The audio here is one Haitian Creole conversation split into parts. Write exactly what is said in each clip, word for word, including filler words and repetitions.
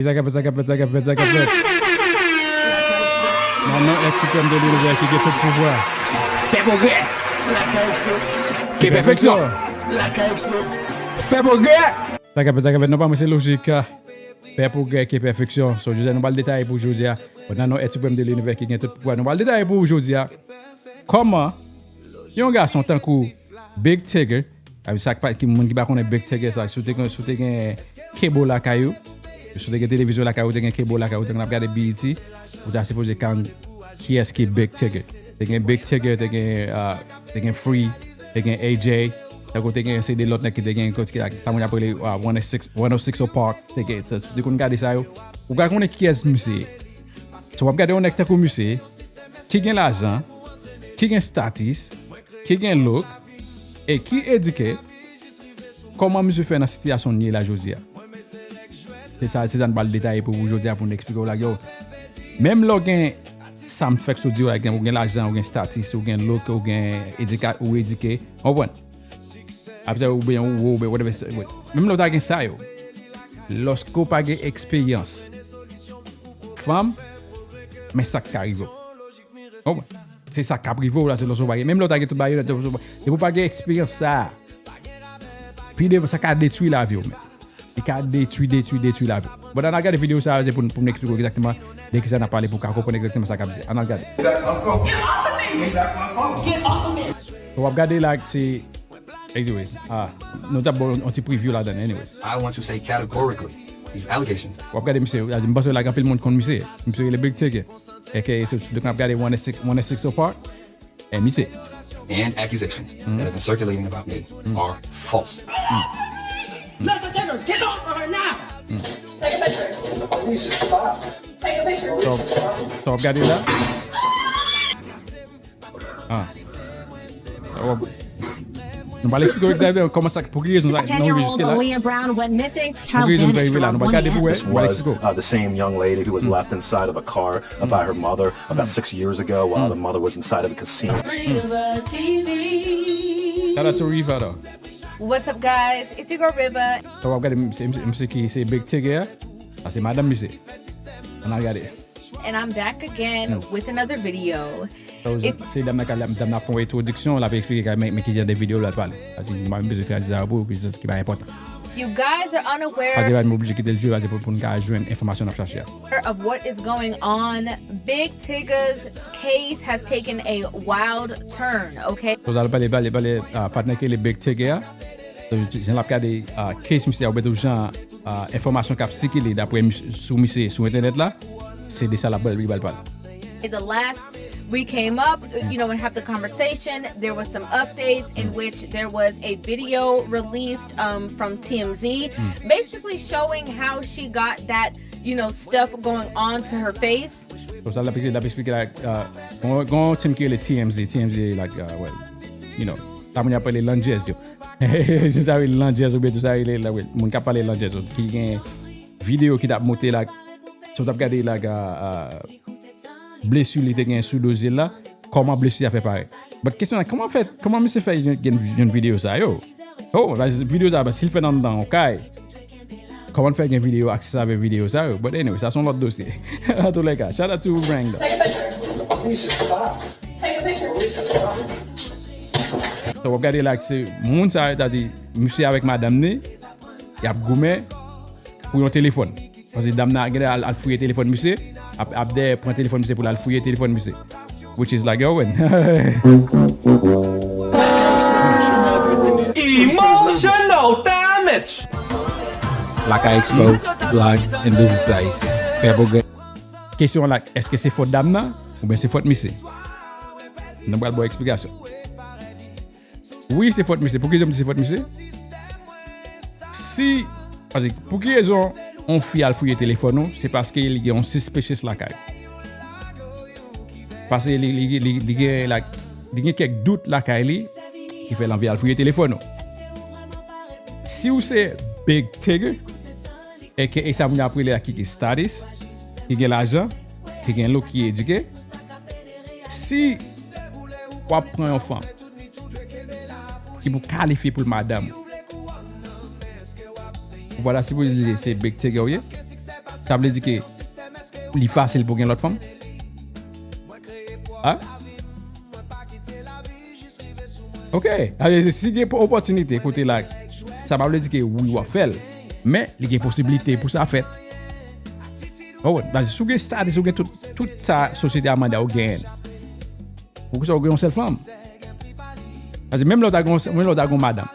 Sa k ap fèt, sa k ap fèt, sa k ap fèt, sa k ap fèt. Nan non èt siprèm de linivè ki gen tout pouvwa. Fè pwogrè. Ke pèfeksyon. Fè pwogrè. Sa k ap fèt, sa k ap fèt. Non, pa mwen, se lojik. Fè pwogrè ke pèfeksyon. So, jodi a, nou pral detaye pou jodi a. Nan non èt siprèm de linivè ki gen tout pouvwa. Nou pral detaye pou jodi a. Kòman yon gason tankou Big Tigger, sa ki pa, ki moun ki pa konnen Big Tigger sa, si w te gen, si w te gen kebo lakay ou, si w te gen televizyon lakay ou, te gen kebo lakay ou, te gen ap gade B E T, ou ta sipoze konn kiyès ki Big Tigger. Te gen Big Tigger, te gen, uh, te gen Free, te gen A J, tankou te gen se de lòt nèg ki te gen kot ki sa moun ap rele, uh, one oh six, one oh six Park, te gen, so, si w te konn gade sa yo, ou ka konnen kiyès misye ye. So, w ap gade yon nèg tankou misye, ki gen lajan, ki gen status, ki gen look, e ki edike, kòman misye fè nan sitiyasyon l ye la jodi a? Se sa, se sa n pral detaye pou ou jodi a pou n eksplike w la, yo. Menm lè w gen sa m fèk sot di w la, gen, ou gen lajan, ou gen status, ou gen look, ou gen edika, ou edike, w konprann? Apre sa, oubyen ou wo, oubyen whatever, se, wi. Menm lè w ta gen sa yo, lòske w pa gen eksperyans fanm, men sa k ka rive w. Konprann? Se sa k ap rive w la, se lòske w pa gen. Menm lè w ta gen tout bagay yo nèt, depi w pa gen eksperyans sa a, pi devan, sa ka detwi lavi w menm. Li ka detwi, detwi, detwi lavi w. Bon, ann al gade videyo sa a, se pou n, pou n eksplike w egzakteman de kisa n ap pale, pou w ka konprann egzakteman sa k ap di. Ann al gade. Get off of me! Get off of me! W ap gade la, se Anyway, ah, nou t ap ba w yon ti preview ladan, anyway. I want to say categorically, these allegations. W ap gade misye, m panse la gen anpil moun konn misye. Misye rele Big Tigger. A K A, so, donk, n ap gade one oh six, one oh six Park. E misye. And accusations that have been circulating about me are false. Mister Tigger, get off of her now! Take a picture. Take a picture. So, so, w ap gade la. Ah. Nou pral eksplike w egzakteman kòman sa, pou ki rezon sa, nou rive jiske la. Pou ki rezon nou fè rive la, nou pral gade pou wè, nou pral eksplike w. This was, uh, the same young lady who was left inside of a car, uh, by her mother about six years ago while the mother was inside of a casino. Shout out to Riva, though. What's up, guys? It's your girl Riva. So, w ap gade, m, se, m, se ki, se Big Tigger a. Sa se madanm misye. Ann al gade. And I'm back again with another video. So, se dam nan k ap, dam nan ap fè yon entwodiksyon, l ap eksplike men, men ki jan de videyo l ap pale. Paske m pa menm bezwen tradui sa pou ou, ki, ki pa enpòtan. You guys are unaware. Paske pa m oblije kite l jwe, paske pou, pou n ka jwenn enfòmasyon n ap chache a. Of what is going on, Big Tigger's case has taken a wild turn, okay? So, sa l pale, pale, pale, ah, patnè ki rele Big Tigger a. So, jan l ap gade, ah, case misye a, oubyen tou jan, ah, enfòmasyon k ap sikile daprè mis-, sou misye sou entènèt la, se de sa l ap pral, li pral pale. The last we came up, you know, and have the conversation, there was some updates in which there was a video released, um, from T M Z, basically showing how she got that, you know, stuff going on to her face. So, sa l ap, l ap eksplike la, ah, gon, gon yon team ki rele T M Z, T M Z, like, ah, well, you know, sa moun yo ap rele landjèz yo. Se ta rele landjèz oubyen tou sa rele, la, well, moun k ap pale landjèz yo, ki gen videyo ki t ap monte la, so, t ap gade la, ah, ah, blesi li te gen sou do zye l la, kòman blesi a fè parèt. But kesyon la, kòman fè, kòman misye fè jwenn, jwenn videyo sa yo? Oh, videyo sa, si l fèt anndan yon kay, kòman l fè gen videyo, aksè avèk videyo sa yo? But anyway, sa se yon lòt dosye. Antoulèka, shout out to Rang, though. So, w ap gade la, se moun sa yo, ta di, misye avèk madanm ni, y ap goumen pou yon telefòn. Paske dam nan gen al, al fouye telefòn misye, ap, ap dèyè pran telefòn misye pou l al fouye telefòn misye. Which is like, yo, win. Emotional damage! Lakay Expo, blog, and business sites. Fè pwogrè. Kesyon la, èske se fòt dam nan oubyen se fòt misye? Nou pral ba w eksplikasyon. Wi, se fòt misye. Pou ki rezon m di se fòt misye? Si, paske pou ki rezon yon fi al fouye telefòn ou? Se paske li gen yon suspicious lakay. Paske li, li, li, li gen la, li gen kèk dout lakay li ki fè l anvi al fouye telefòn ou. Si w se Big Tigger, aka sa moun yo ap rele la ki gen status, ki gen lajan, ki gen look, ki edike, si w ap pran yon fanm ki pou kalifye pou l madanm ou, ou pa ta sipoze di se Big Tigger w ye. Sa vle di ke li fasil pou gen lòt fanm? Ha? Ok. Sa vle di, si gen opòtinite kote la, sa pa vle di ke wi, w ap fè l. Men, li gen posiblite pou sa fèt. Ou konprann? Paske si w gen status, ou gen tout, tout sa sosyete a mande a w genyen. Poukisa w gen yon sèl fanm? Paske menm lè w ta gen, menm lè w ta gen yon madanm,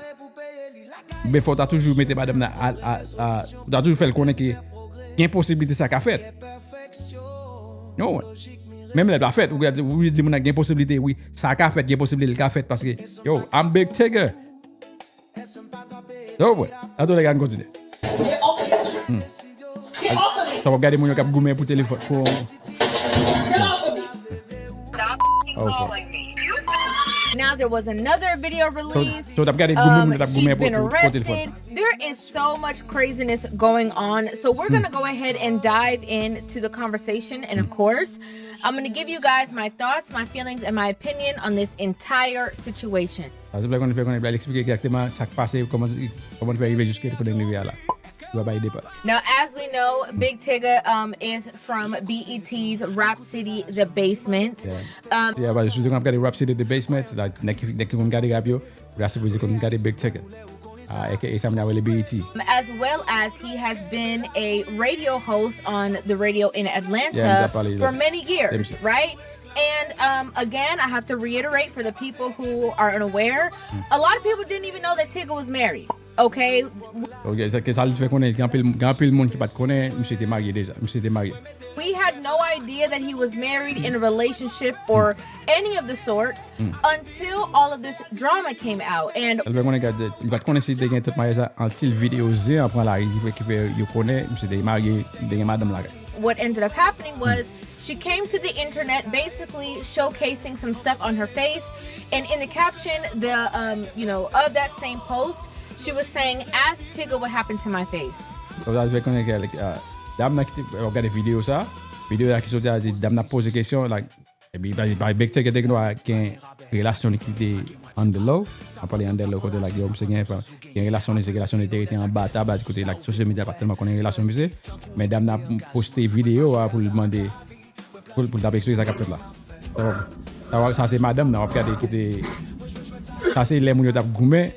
men fò w ta toujou mete madanm nan a, a, a, w ta toujou fè l konnen ke gen posiblite sa ka fèt. Ou konprann? Menm lè l pa fèt, ou ka di, ou di moun nan gen posiblite, wi, sa ka fèt, gen posiblite l ka fèt, paske, yo, I'm Big Tigger. Yo, bwè. Antouka, ann kontinye. Hmm. Sa w ap gade moun yo k ap goumen pou telefòn, pou... Oh, fuck. Now there was another video release. So, w t ap gade goumen moun yo t ap goumen pou, pou, pou telefòn. There is so much craziness going on. So we're gonna go ahead and dive into the conversation. And of course, I'm gonna give you guys my thoughts, my feelings, and my opinion on this entire situation. Sa se pou l konnen, fè konnen, pou l eksplike egzakteman sa k pase, kòman, kòman l fè rive jiske kote l rive a la. Li pa bay detay. Now, as we know, Big Tigger um, is from B E T's Rap City The Basement. Yeah. Um, Yeah, but si w ap gade Rap City The Basement, like, nèg ki, nèg ki konn gade rap yo, ou ta sipoze konn gade Big Tigger. Ah, e, e sa moun yo rele B E T. As well as he has been a radio host on the radio in Atlanta Yeah, misye ap pale, for many years, Yeah, misye. Right? And um, again, I have to reiterate for the people who are unaware, a lot of people didn't even know that Tigger was married. Okay? Ok, sa, ke sa li fè konnen, gen anpil, gen anpil moun ki pa t konnen, misye te marye deja, misye te marye. We had no idea that he was married, in a relationship, or any of the sorts until all of this drama came out. And Sa li fè konnen ke li pa t konnen si te gen tout maryaj la, antil videyo zen an pran lari, ki fè, ki fè yo konnen, misye te marye, li te gen madanm lakay. What ended up happening was she came to the internet basically showcasing some stuff on her face, and in the caption, the um, you know, of that same post, she was saying, "Ask Tigger what happened to my face." Sa sa fè konnen ke, like, ah, dam nan ki te, w ap gade videyo sa, videyo la ki soti a, di dam nan poze kesyon, like, epi, ba, ba, Big Tigger te gen dwa gen relasyon li ki te on the low, an pale on the low kote la, yo, misye gen, gen relasyon li, se relasyon li te rete anba tab, la, kote la, social media pa tèlman konnen relasyon misye, men dam nan poste videyo a pou l mande, pou, pou l t ap eksplike sa k ap fèt la. Sa, sa, sa se madanm nan, w ap gade ki te, sa se lè moun yo t ap goumen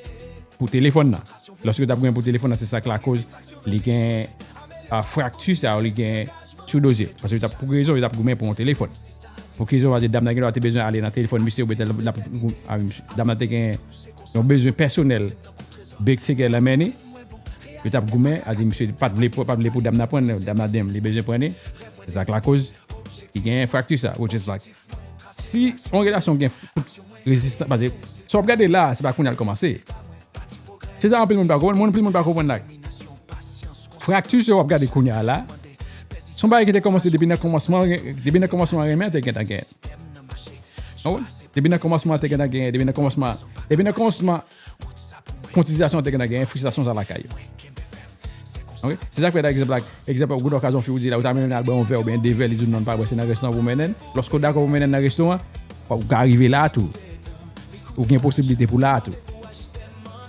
pou telefòn nan. Lòske yo t ap goumen pou telefòn nan, se sa k lakoz li gen, ah, frakti sa, li gen sou dozye. Paske yo t ap, pou ki rezon, yo t ap goumen pou yon telefòn. Pou ki rezon, paske dam nan gen dwa te bezwen ale nan telefòn misye, oubyen l ap, l ap, ah, misye, dam nan te gen yon bezwen pèsonèl, Big Tigger nan men li. Yo t ap goumen, a di misye pa t vle, pa t vle pou dam nan pran, dam nan di li bezwen pran li. Se sa k lakoz li gen frakti sa, which is like, si yon relasyon gen f-, tout rezistans, paske sa w ap gade la, se pa kounye a l kòmanse. Se sa anpil moun pa konprann, moun, anpil moun pa konprann la. Frakti sa w ap gade kounye a la, se yon bagay ki te kòmanse depi nan kòmansman, depi nan kòmansman renmen an te gentan genyen. Ou konprann? Depi nan kòmansman an te gentan genyen, depi nan kòmansman, depi nan kòmansman konsyantizasyon an te gentan genyen, fristrasyon sa lakay yo. Ok? Se sa k fè, pa egzanp, like, egzanp, ou gen okazyon fi ou di la, ou ta renmen al bwè yon vè oubyen de vè, li di w non, l pa bwè, se nan restoran pou mennen l. Lòske w dakò pou mennen l nan restoran, ou ka rive la tou. Ou gen posiblite pou la tou.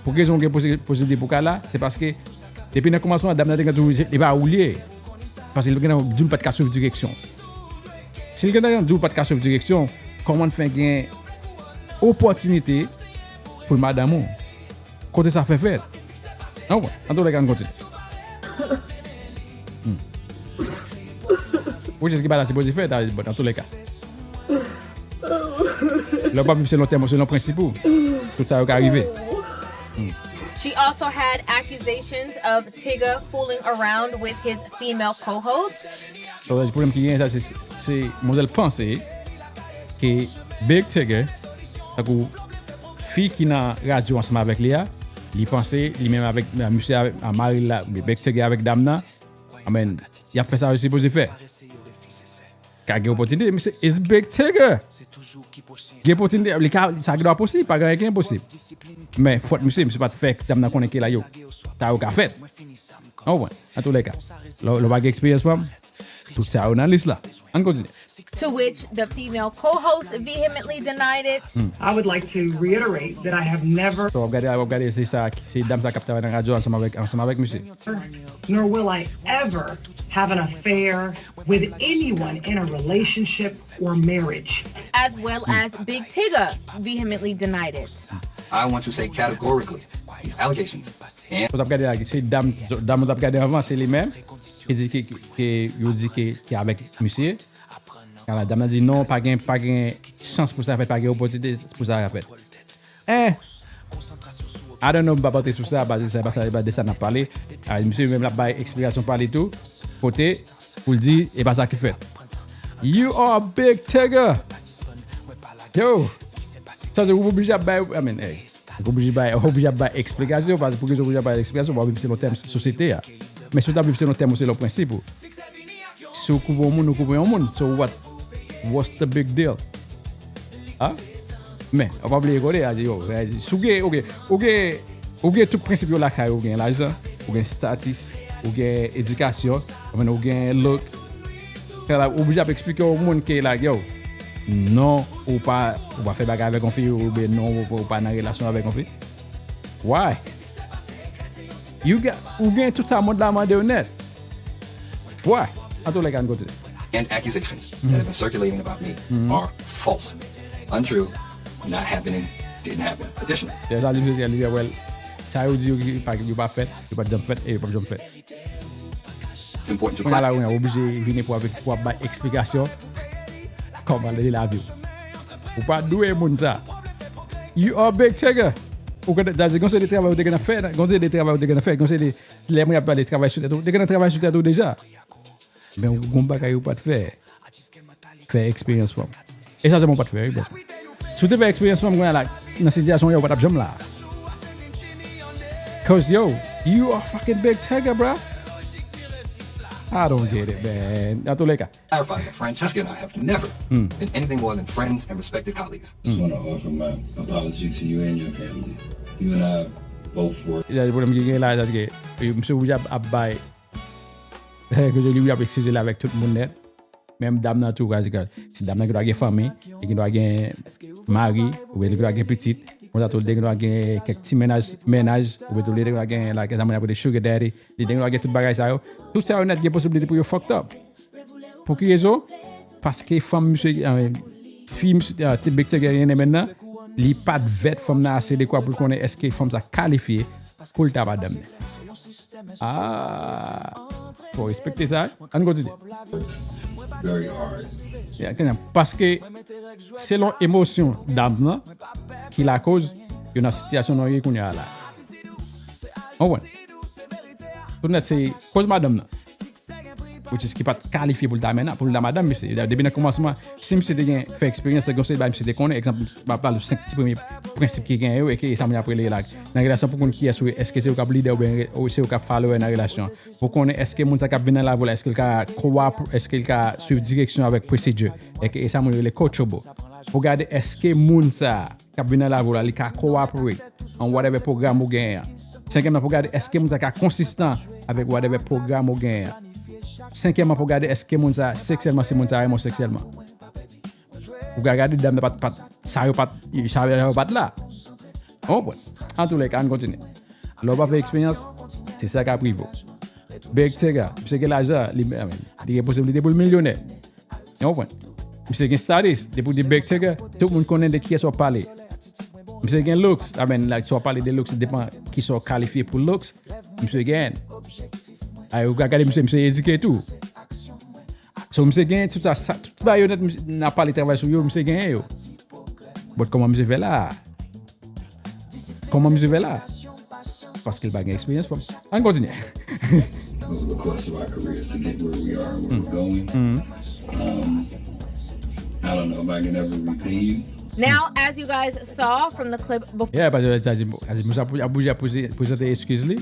Pou ki rezon ou gen posi-, posiblite pou ka la, se paske depi nan kòmansman, dam nan te gen toujou, li pa ou li ye. Paske li gentan di w li pa t ka swiv direksyon. Si li gentan di w li pa t ka swiv direksyon, kòman l fè gen opòtinite pou l madanm ou? Kote sa fè fèt? Anpwen, antoulèka, ann kontinye. Hmm. Which is ki pa ta sipoze fèt, but antoulèka. Lè w pa viv selon tèm ou, selon prensip ou, tout sa yo ka rive. She also had accusations of Tigger fooling around with his female co-host. So, pwoblèm ki genyen sa, se, se manzèl panse ke Big Tigger, tankou fi ki nan radyo ansanm avèk li a, li panse li menm avèk, a, misye avèk, a, mari l la, Big Tigger avèk dam nan, amèn, y ap fè sa yo sipoze fè. Ka gen opòtinite, misye is Big Tigger. Gen opòtinite, li ka, sa gen dwa posib, pa gen anyen ki enposib. Men fòt misye, misye pa t fè dam nan konnen ke la yo, sa yo ka fèt. Ou konprann? Antoulèka, lè, lè w pa gen eksperyans, fanm, tout sa yo nan lis la. Ann kontinye. To which the female co host vehemently denied it. I would like to reiterate that I have never. So, w ap gade, w ap gade, se sa, se dam sa k ap travay nan radyo ansanm avèk, ansanm avèk misye. Nor will I ever have an affair with anyone in a relationship or marriage. As well as Big Tigger vehemently denied it. I want to say categorically, these allegations and Ou t ap gade la, se dam, dam ou t ap gade anvan, se li menm ki di ke, ke, ke yo di ke, ke avèk misye. Kan la dam nan di non, pa gen, pa gen chans pou sa fèt, pa gen opòtinite pou sa fèt. Eh! I don't know, m pa pote sou sa, paske se pa sa, se pa de sa n ap pale. Ah, misye menm l ap bay eksplikasyon pa li tou, kote pou l di, e pa sa ki fèt. You are a big tigger! Yo! Sa se ou oblije ap bay, I mean, hey, ou oblije bay, ou oblije ap bay eksplikasyon, paske pou ki ou oblije ap bay eksplikasyon, w ap viv selon tèm sosyete a. Men si w t ap viv selon tèm ou, selon prensip ou, si w koupe yon moun, ou koupe yon moun. So what? What's the big deal? Ha? Men, ou pa bliye kote a, yo, si w gen, ok, ou gen, ou gen tout prensip yo lakay ou, ou gen lajan, ou gen status, ou gen edikasyon, ou gen look. Fè la, ou oblije ap eksplike yon moun ke, like, yo, non, ou pa, ou pa fè bagay avèk yon fi, oubyen non, ou, ou pa nan relasyon avèk yon fi. Why? You got, ou gen tout sa mond la mande w nèt. Why? Antoulèka, ann kontinye. and accusations that have been circulating about me are false, untrue, not happening, didn't happen. Additionally, Lè sa li vle di, li di, well, sa yo di yo ki pa, yo pa fèt, yo pa t janm fèt, e yo p ap janm fèt. it's important to Kounye a la, clarify. Ou oblije vini pou ap, pou ap bay eksplikasyon kòman li lavi w. Ou pa dwe moun sa. You are big tigger. Ou konn, sa di, gon seri de travay ou te gentan fè, gon seri de travay ou te gentan fè, gon seri de, lè mwen ap pale travay sou tèt ou, ou te gentan travay sou tèt ou deja. Men ou gon bagay ou pa t fè. Fè eksperyans fanm. E sa se mwen pa t fè, wi, bòs mwen. Si w te fè eksperyans fanm, kounye a la, nan sitiyasyon yo, ou pa t ap janm la. Cause yo, you are fucking big tigger, bro. I don't get it, man. Antoulèka. Clarify that Francesca and I have never been anything more than friends and respected colleagues. Just want to offer my apology to you and your family. You and I both work. Se pwoblèm ki gen la, se ke misye oblije ap, ap bay. Ke li ap eskize l avèk tout moun nèt. Menm dam nan tou, si dam nan gen dwa gen fanmi, li gen dwa gen mari, oubyen li gen dwa gen pitit, konsa tou li te gen dwa gen kèk ti mennaj, mennaj, oubyen tou li te gen dwa gen, like, sa moun ap rele sugar daddy, li te gen dwa gen tout bagay sa yo. Tout sa yo nèt gen posiblite pou yo fucked up. Pou ki rezon? Paske fanm misye, ah, fi misye, ah, ti bèk tigger gen nan men nan, li pa t vèt fanm nan ase dekwa pou l konnen èske fanm sa kalifye pou l ta madanm li. Ah, fò respekte sa, wi. Ann kontinye. Very hard. Yeah, kenyan. Paske selon emosyon dam nan ki lakoz yo nan sitiyasyon nan yo ye kounye a la. Ou konprann? Tout nèt se koz madanm nan. Which is ki pa t kalifye pou l ta mennaj, pou l ta madanm misye. Depi nan kòmansman, si misye te gen fè eksperyans, se gon seri bagay misye te konnen, egzanp, m ap pale senk ti premye prensip ki genyen yo, e ke sa moun ap rele la. Nan relasyon pou konn kiyès ou ye, èske se ou k ap lidè oubyen se ou k ap follower nan relasyon an. Pou konnen èske moun sa k ap vin nan lavi w la, èske l ka kowap-, èske l ka swiv direksyon avèk procedure. E ke e sa moun yo rele coachable. Pou gade èske moun sa k ap vin nan lavi w la, li ka cooperate an whatever pwogram ou genyen an. Senkyèmman, pou gade èske moun sa ka konsistan avèk whatever pwogram ou genyen an. Senkyèmman, pou gade èske moun sa seksyèlman, si moun sa renmen w seksyèlman. Ou ka gade dam nan pa t, pa t, sa yo pa t, sa yo pa t la. Ou konprann? Antoulèka, ann kontinye. Lè w pa fè eksperyans, se sa k ap rive w. Bèk tigger, misye gen lajan, li, li gen posiblite pou l milyonè. Ou konprann? Misye gen status, depi w di bèk tigger, tout moun konnen de kiyès w ap pale. Misye gen looks, I mean, like, si w ap pale de looks, depan kisa w kalifye pou looks, misye gen. Ay, ou ka gade misye, misye edike tou. So, misye gen tout sa, sa, tout bagay yo nèt, misye, n ap pale travay sou yo, misye genyen yo. But kòman misye fè la a? Kòman misye fè la? Paske l pa gen eksperyans fanm. Ann kontinye. Over the course of our careers to get where we are and where we're going. Um, I don't know if I can ever repay you. Now, as you guys saw from the clip before, Yeah, paske sa di, sa di, moun sa pou, ap oblije ap poze, prezante eskiz li.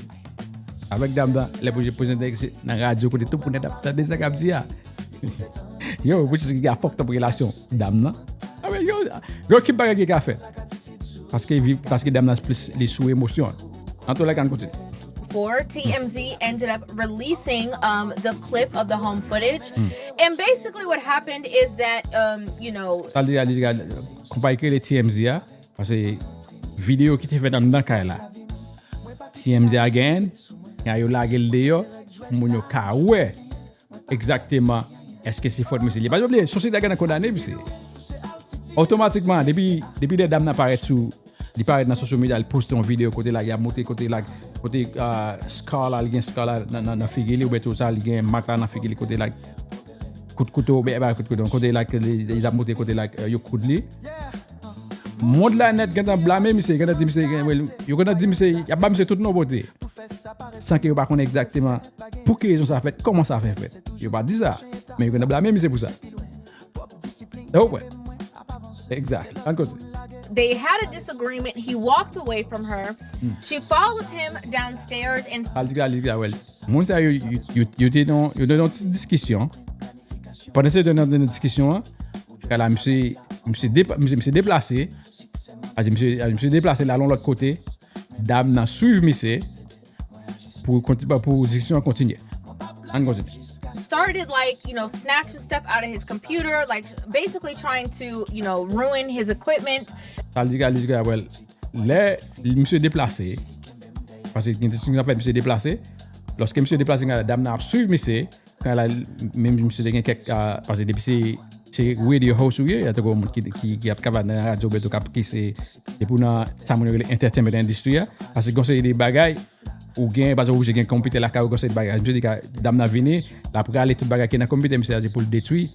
Avèk dam nan, lè pou prezante eskiz nan radyo kote tout moun ap tande sa k ap di a. Yo, which is ki ka fucked up relasyon dam nan. A men, yo, yo, ki bagay ki ka fè? Paske, paske dam nan plis li sou emosyon. Antoulèka, ann kontinye. Before T M Z ended up releasing um, the clip of the home footage. And basically, what happened is that, um, you know, Sa l di a, li di a, konpayi ki rele T M Z a, paske videyo ki te fèt anndan kay la, T M Z a genyen, ya yo lage l deyò, pou moun yo ka wè egzakteman èske se fòt misye li ye. Pa bliye, sosyete a gentan kondane misye. Otomatikman, depi, depi lè dam nan parèt sou, li parèt nan social media, li poste yon videyo kote la, y ap montre kote la, kote uh, scar la, li gen scar la nan, nan, nan figi li, oubyen tou sa, li gen mak la nan figi li, kote la, kout kouto, oubyen, e pa kout kouto, kote la, ke li, li ap montre kote la, uh, yo koud li. Mond la nèt gentan blame misye, gentan di misye, yo gentan di misye, y ap ba misye tout non pote. San ke yo pa konnen egzakteman pou ki rezon sa fèt, kòman sa fè fèt. Yo pa di sa, men yo gentan blame misye pou sa. Ou wè. Exactly. An koze. They had a disagreement. He walked away from her. She followed him downstairs and Al di la, li di la, well. Moun sa yo, yo, yo, yo te nan, yo te nan ti diskisyon. Pandan se te nan, nan diskisyon an, kala misye, misye, depa- misye, misye deplase. Ase misye, misye deplase la, l al yon lòt kote. Dam nan swiv misye pou, konti- pou diskisyon an kontinye. An kontinye. started like, you know, snatching stuff out of his computer, like basically trying to, you know, ruin his equipment. Sa l di, al di, well, lè misye deplase, paske gen diskisyon k ap fèt, misye deplase. Lòske misye deplase, dam nan ap swiv misye, kan la, menm misye te gen kèk, ah, paske depi se, se radio host ou ye, tankou yon moun ki, ki, ki ap travay nan radyo, oubyen tou k ap ki se, depi w nan sa moun yo rele entertainment industry a, paske gon seri de bagay, ou gen, paske ou oblije gen konpitè lakay ou, gon seri de bagay. Misye di ka, dam nan vini, l ap rale tout bagay ki nan konpitè misye a, se pou l detwi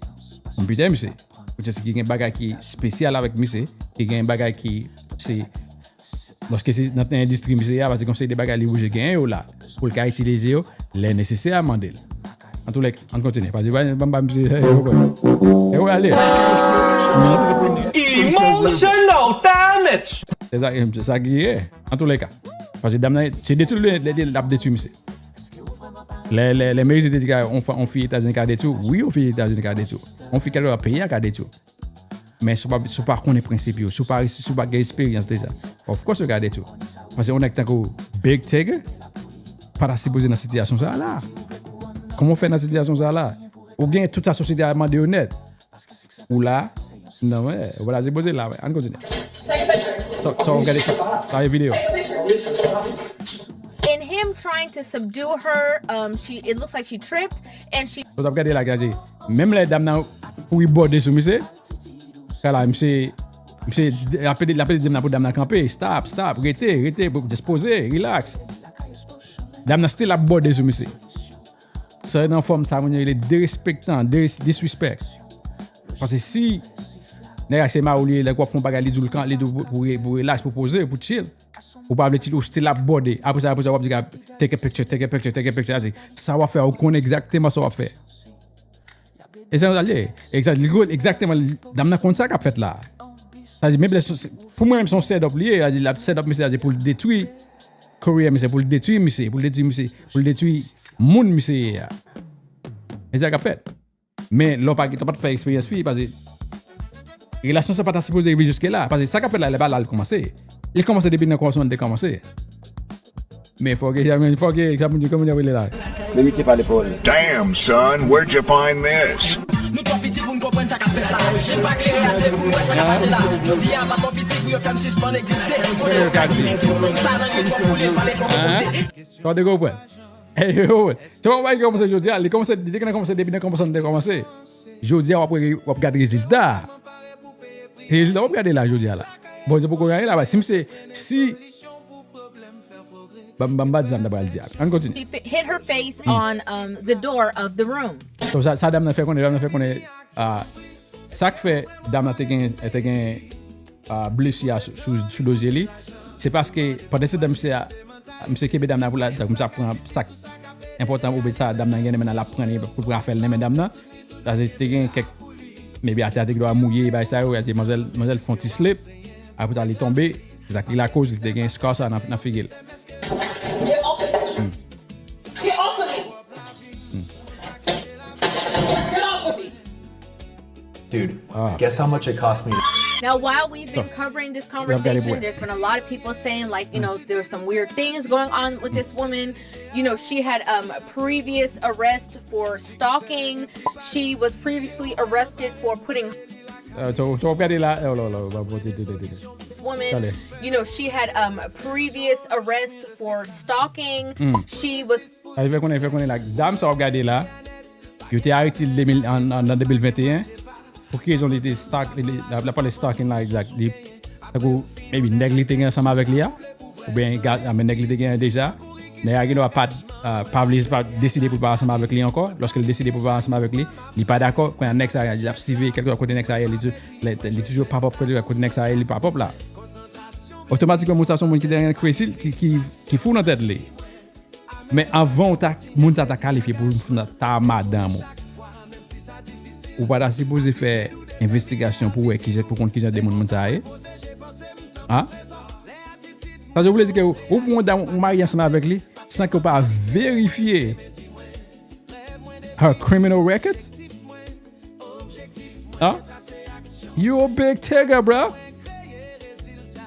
konpitè misye. Poutèt ki gen bagay ki espesyal avèk misye, ki gen bagay ki se, lòske se nan endistri misye a, paske gon seri de bagay li oblije genyen yo la, pou l ka itilize yo, lè nesesè a mande l. Antoulèka, ann kontinye, paske pa, pa, pa misye, e, ou wè. E ou ale. Emotional damage! Se sa, se sa ki ye. Antoulèka. Paske dam nan, se detwi l, l, l, l ap detwi misye. Lè, lè, lè Meyzi te di ka, on, on fi Etazini ka detwi w, wi, on fi Etazini ka detwi w. On fi kèlkeswa peyi a ka detwi w. Men si w pa, si w pa konnen prensip yo, si w pa, si w pa gen esperyans deja, of course yo ka detwi w. Paske on nèg tankou Big Tigger pa ta sipoze nan sitiyasyon sa a la. Kòman w fè nan sitiyasyon sa a la? Ou gen tout sa sosyete a mande yo nèt. Ou la, non, men, ou pa ta sipoze la, men. Ann kontinye. Sa, sa, w gade sa. Sa, e videyo. In him trying to subdue her, um, she it looks like she tripped and she Ou t ap gade la, gade. Menm lè dam nan kouri bòde sou misye, sa la, misye, misye, l ap pede, l ap pede dam nan pou dam nan kanpe. Stop, stop, rete, rete, just poze, relax. Dam nan still ap bòde sou misye. Sa nan fòm sa moun yo rele derespektan, dis- disrespect. Paske si nèg la se mari w li ye, lè w ap fè yon bagay, li di w l kan, li di w pou, pou, pou relax, pou poze, pou chill. Ou pa vle chill, ou still ap bòde. Apre sa, apre sa, w ap di, take a picture, take a picture, take a picture. Sa se sa w ap fè, ou konnen egzakteman sa w ap fè. E sa l ye. Egzak, li konn egzakteman, dam nan konn sa k ap fèt la. Sa di, menm lè, pou mwen menm, se yon set up li ye, l ap set up misye, sa di pou l detwi career misye, pou l detwi misye, pou l detwi misye, pou l detwi moun misye ye a. E sa k ap fèt. Men lè w pa, lè w pa t fè eksperyans fi, paske relasyon sa pa ta sipoze rive jiske la. Paske sa k ap fèt la, lè pa la l kòmanse. Li kòmanse depi nan kòmansman, li te kòmanse. Men fò ke, men fò ke, sa moun yo, kòman yo rele la? Limite pa lepòl. Damn, son, where'd you find this? Nou twò piti pou n konprann sa k ap fèt la. Je m pa klere ase pou m wè sa k ap pase la. Jodi a m ap twò piti pou yo fè m sispann egziste. Kote yo ka di ti moun sa nan ritm pou li pale konpoze. Sa w te konprann? Hey, yo, se yon bagay ki kòmanse jodi a, li kòmanse, li te gentan kòmanse depi nan kòmansman, li te kòmanse. Jodi a, w ap, w ap gade rezilta. Se rezilta w ap gade la, jodi a la. Bon, se poko gade la, si m se, si, ban m, ban m pa di sa m ta pral di a. Ann kontinye. She fi- hit her face on um, the door of the room. So, sa, sa dam nan fè konnen, dam nan fè konnen, ah, sa k fè dam nan te gen, te gen ah, blesi a sou, sou, sou do zye li, se paske pandan se tan misye a, misye kenbe dam nan pou la, tankou misye ap pran sa k enpòtan oubyen sa dam nan gen nan men nan, l ap pran li pou l pran afè l nan men dam nan. Sa se te gen kèk, maybe atè a te gen dwa mouye, bagay sa yo, se manzèl, manzèl fè yon ti slip, apre sa li tonbe, se sa ki lakoz li te gen scar sa nan, nan figi l. Get off of me. Get off of me. Get off of me. Dude, guess how much it cost me? Now, while we've been covering this conversation, there's been a lot of people saying, like, you know, there's some weird things going on with this woman. You know, she had um, a previous arrest for stalking. She was previously arrested for putting. Sa w ap gade la, oh la la, ba bon, tete, tete. This woman, you know, she had um, a previous arrest for stalking. She was. Sa fè konnen, fè konnen la, dam sa w ap gade la, yo te arete l de mil, an, an, an de mil venteyen. Pou ki rezon li te stalk, li, li, la, la pale stalking la, like, li, tankou, maybe nèg li te gen ansanm avèk li a, oubyen ga, a, men nèg li te gen deja, nèg la gen dwa pa, a, pa vle, pa deside pou l pa ansanm avèk li ankò, lòske l deside pou l pa ansanm avèk li, li pa dakò, kounye a nèg sa a, l ap sive, kèlkeswa kote nèg sa a ye, li, tou- li, li toujou pop up kote, kote nèg sa a ye, li pop up la. Otomatikman, moun sa se yon moun ki te gen crazy, ki, ki, ki fou nan tèt li. Men anvan w ta, moun sa ta kalifye pou ta madanm ou, ou pa ta sipoze fè envestigasyon pou wè kijan, pou konn kijan de moun moun sa ye? An? Sa vle di ke ou, ou pran yon dam, ou marye ansanm avèk li san ke w pa verifye her criminal record? An? You a big tigger, bro.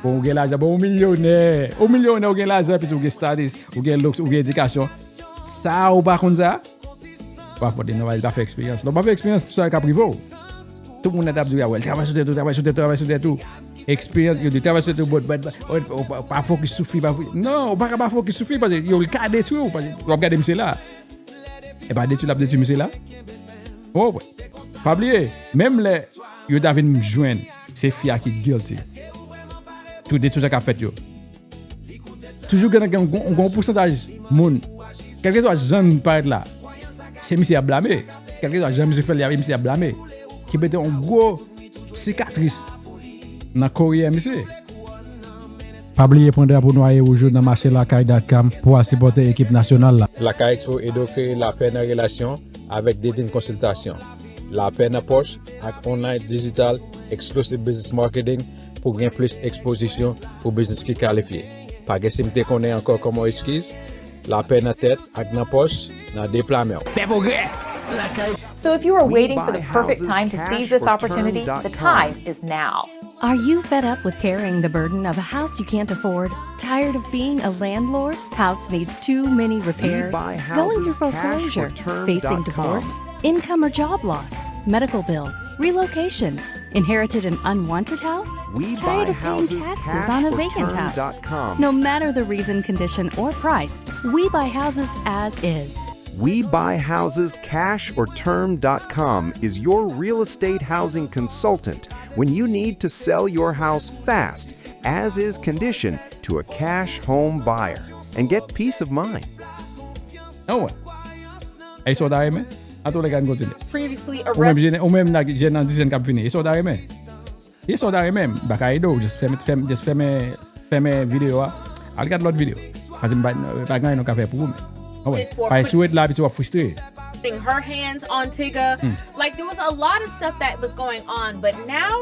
Bon, ou gen lajan, bon, ou milyonè. Ou milyonè, ou gen lajan, epi ou gen status, ou gen looks, ou gen edikasyon. Sa, ou pa konn sa? Ou pa fòte, non, li pa fè eksperyans. Lè w pa fè eksperyans, tout sa ka prive w. Tout moun nan t ap di, a, wè, travay sou tèt ou, travay sou tèt ou, travay sou tèt ou. Eksperyans, yo di, travay sou tèt ou, but, but, but, ou, ou, ou pa fokis sou fi, pa fokis. Non, ou pa ka pa fokis sou fi, paske yo, li ka detwi w, paske w ap gade misye la. E pa detwi l ap detwi misye la? Ou konprann? Pa bliye, menm lè yo ta vin jwenn se fi a ki guilty, tout de tout sa k ap fèt yo, toujou gen, gen, gen, gen yon pousantaj moun, kèlkeswa jan l parèt la, se misye y ap blame. Kèlkeswa jan misye fè l, y ap, misye y ap blame. Ki mete yon gwo sikatris nan karyè misye. Pa bliye pran drapo nwa e wouj ou nan mache lakay dot com pou al sipòte ekip nasyonal la. Lakay Expo ede w kreye lapè nan relasyon avèk Dedin Konsiltasyon. Lapè nan pòch ak online digital exclusive business marketing pou gen plis ekspozisyon pou biznis ki kalifye. Pa gen si m te konnen ankò kòman w eskiz. Lapè nan tèt ak nan pòch, nan de pla men w. Fè pwogrè! So if you are waiting for the perfect time to seize this opportunity, the time is now. Are you fed up with carrying the burden of a house you can't afford? Tired of being a landlord? House needs too many repairs? Going through foreclosure? Facing divorce? Income or job loss? Medical bills? Relocation? Inherited an unwanted house? Tired of paying taxes on a vacant house? No matter the reason, condition, or price, we buy houses as is. We Buy Houses Cash or Term dot com is your real estate housing consultant when you need to sell your house fast, as is condition, to a cash home buyer and get peace of mind. Anwè. Èske w ta renmen? Antoulèka, n kontinye. Ou menm, jèn, ou menm, jèn nan diz jèn k ap vini, èske w ta renmen? Èske w ta renmen? M pa ka ede w, just fèmen, fèmen, just fèmen, fèmen videyo a. Al gad lòt videyo. Paske m pa, pa gen anyen nou ka fè pou ou menm. Anwè. Paske si w ret la, piti w ap fristre. Putting her hands on Tyga. Like, there was a lot of stuff that was going on, but now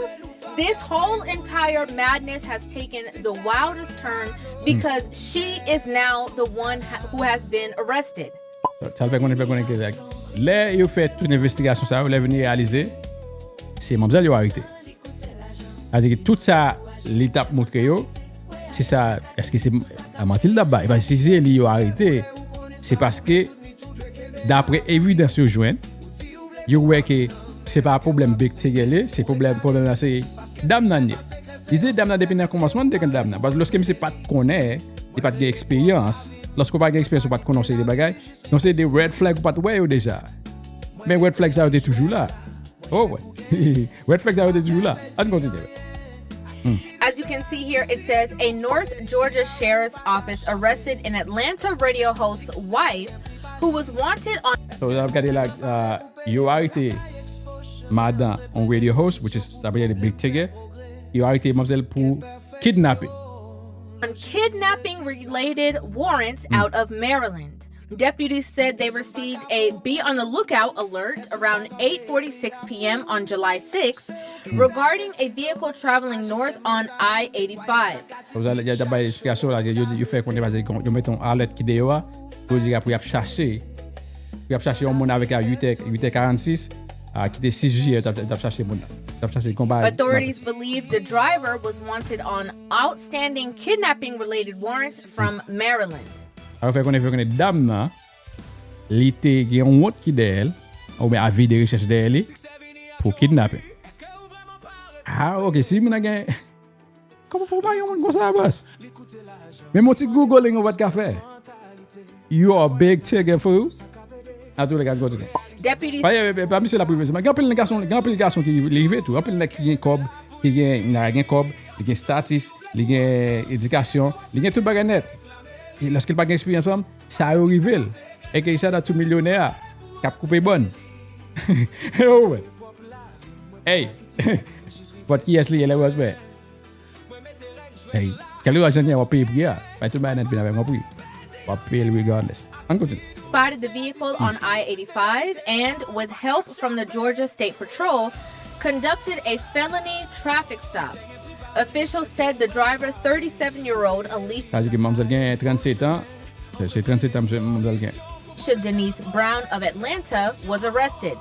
this whole entire madness has taken the wildest turn because she is now the one ha- who has been arrested. Sa l fè konnen, fè konnen ke, like, lè yo fè tout envestigasyon sa yo, lè vin realize se manmzèl yo arete. Sa vle di ke tout sa li t ap montre yo, se sa, èske se manti l t ap bay? Paske si se li yo arete, se paske, dapre evidans yo jwenn, yo wè ke se pa pwoblèm Big Tigger li ye, se pwoblèm, pwoblèm nan se dam nan li ye. Li te dam nan depi nan kòmansman, li te konn dam nan. Paske lòske misye pa t konnen, li pa t gen eksperyans, lòske w pa gen eksperyans, ou pa t konnen yon seri de bagay, yon seri de red flag ou pa t wè yo deja. Men red flag sa yo te toujou la. Oh, wè. Red flag sa yo te toujou la. Ann kontinye. As you can see here, it says a North Georgia sheriff's office arrested an Atlanta radio host's wife who was wanted on. So, w ap gade la, uh, yo arete madan yon radio host, which is, sa vle di Big Tigger. Yo arete manmzèl pou kidnapin. On kidnapping related warrants out of Maryland. Deputies said they received a be on the lookout alert around eight forty-six p.m. on July sixth regarding a vehicle traveling north on I eighty-five. Sa vle di, yo t ap bay esplikasyon la, yo, yo fè konnen paske yo mete yon alèt ki deyò a, pou yo di apre y ap chache, y ap chache yon moun avèk a uit è, uit è karannsis, a, ki te sis jiyè, yo t ap, t ap chache moun nan. Ap chache konba. Authorities believe the driver was wanted on outstanding kidnapping related warrants from Maryland. Sa yo fè konnen, fè konnen dam nan, li te gen yon wont ki dèyè l, oubyen avi de rechèch dèyè li, pou kidnapping. Ah, ok, si moun nan gen. Kòman pou bay yon moun konsa, boss? Men yon ti googling ou pa t ka fè. You are big tigger fool. An tou lè ka, n kontinye. Deputies Pa, pa, pa misye la prive. Gen anpil gason, gen anpil gason ki li rive tou. Anpil nèg ki gen kòb, ki gen, gen kòb, li gen status, li gen edikasyon, li gen tout bagay nèt. E lòske l pa gen eksperyans fanm, sa yo rive l. Aka shout out to milyonè a k ap koupe bòn. Yo, wè. Hey! Vòt kiyès li ye lè wè? Hey, kèlkeswa jan l ye, w ap peye pri a. Bay tout bagay nèt vin avèk yon pri. W ap peye l regardless. Ann kontinye. Spotted the vehicle on I eighty-five and, with help from the Georgia State Patrol, conducted a felony traffic stop. Officials said the driver, thirty-seven-year-old Alicia Sa di ke manmzèl gen trannsenk an. Se trannsenk an, msye, manmzèl gen. Denise Brown of Atlanta was arrested.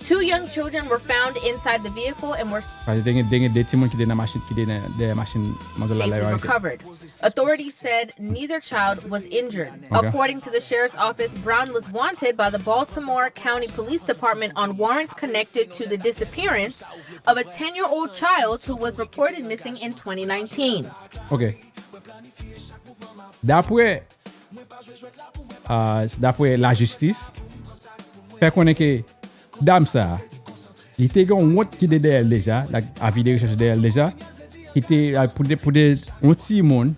Two young children were found inside the vehicle and were Paske te gen, te gen de timoun ki te nan machin, ki te nan, dèyè machin manzèl la, la yo safely arete. Recovered. Authorities said neither child was injured. Okay. According to the sheriff's office, Brown was wanted by the Baltimore County Police Department on warrants connected to the disappearance of a ten-year-old child who was reported missing in twenty nineteen. Ok. Dapre, ah, dapre lajistis, fè konnen ke dam sa, li te gen yon wont ki te dèyè l deja, la, avi de rechèch dèyè l deja, ki te, ah, pou de, pou de yon timoun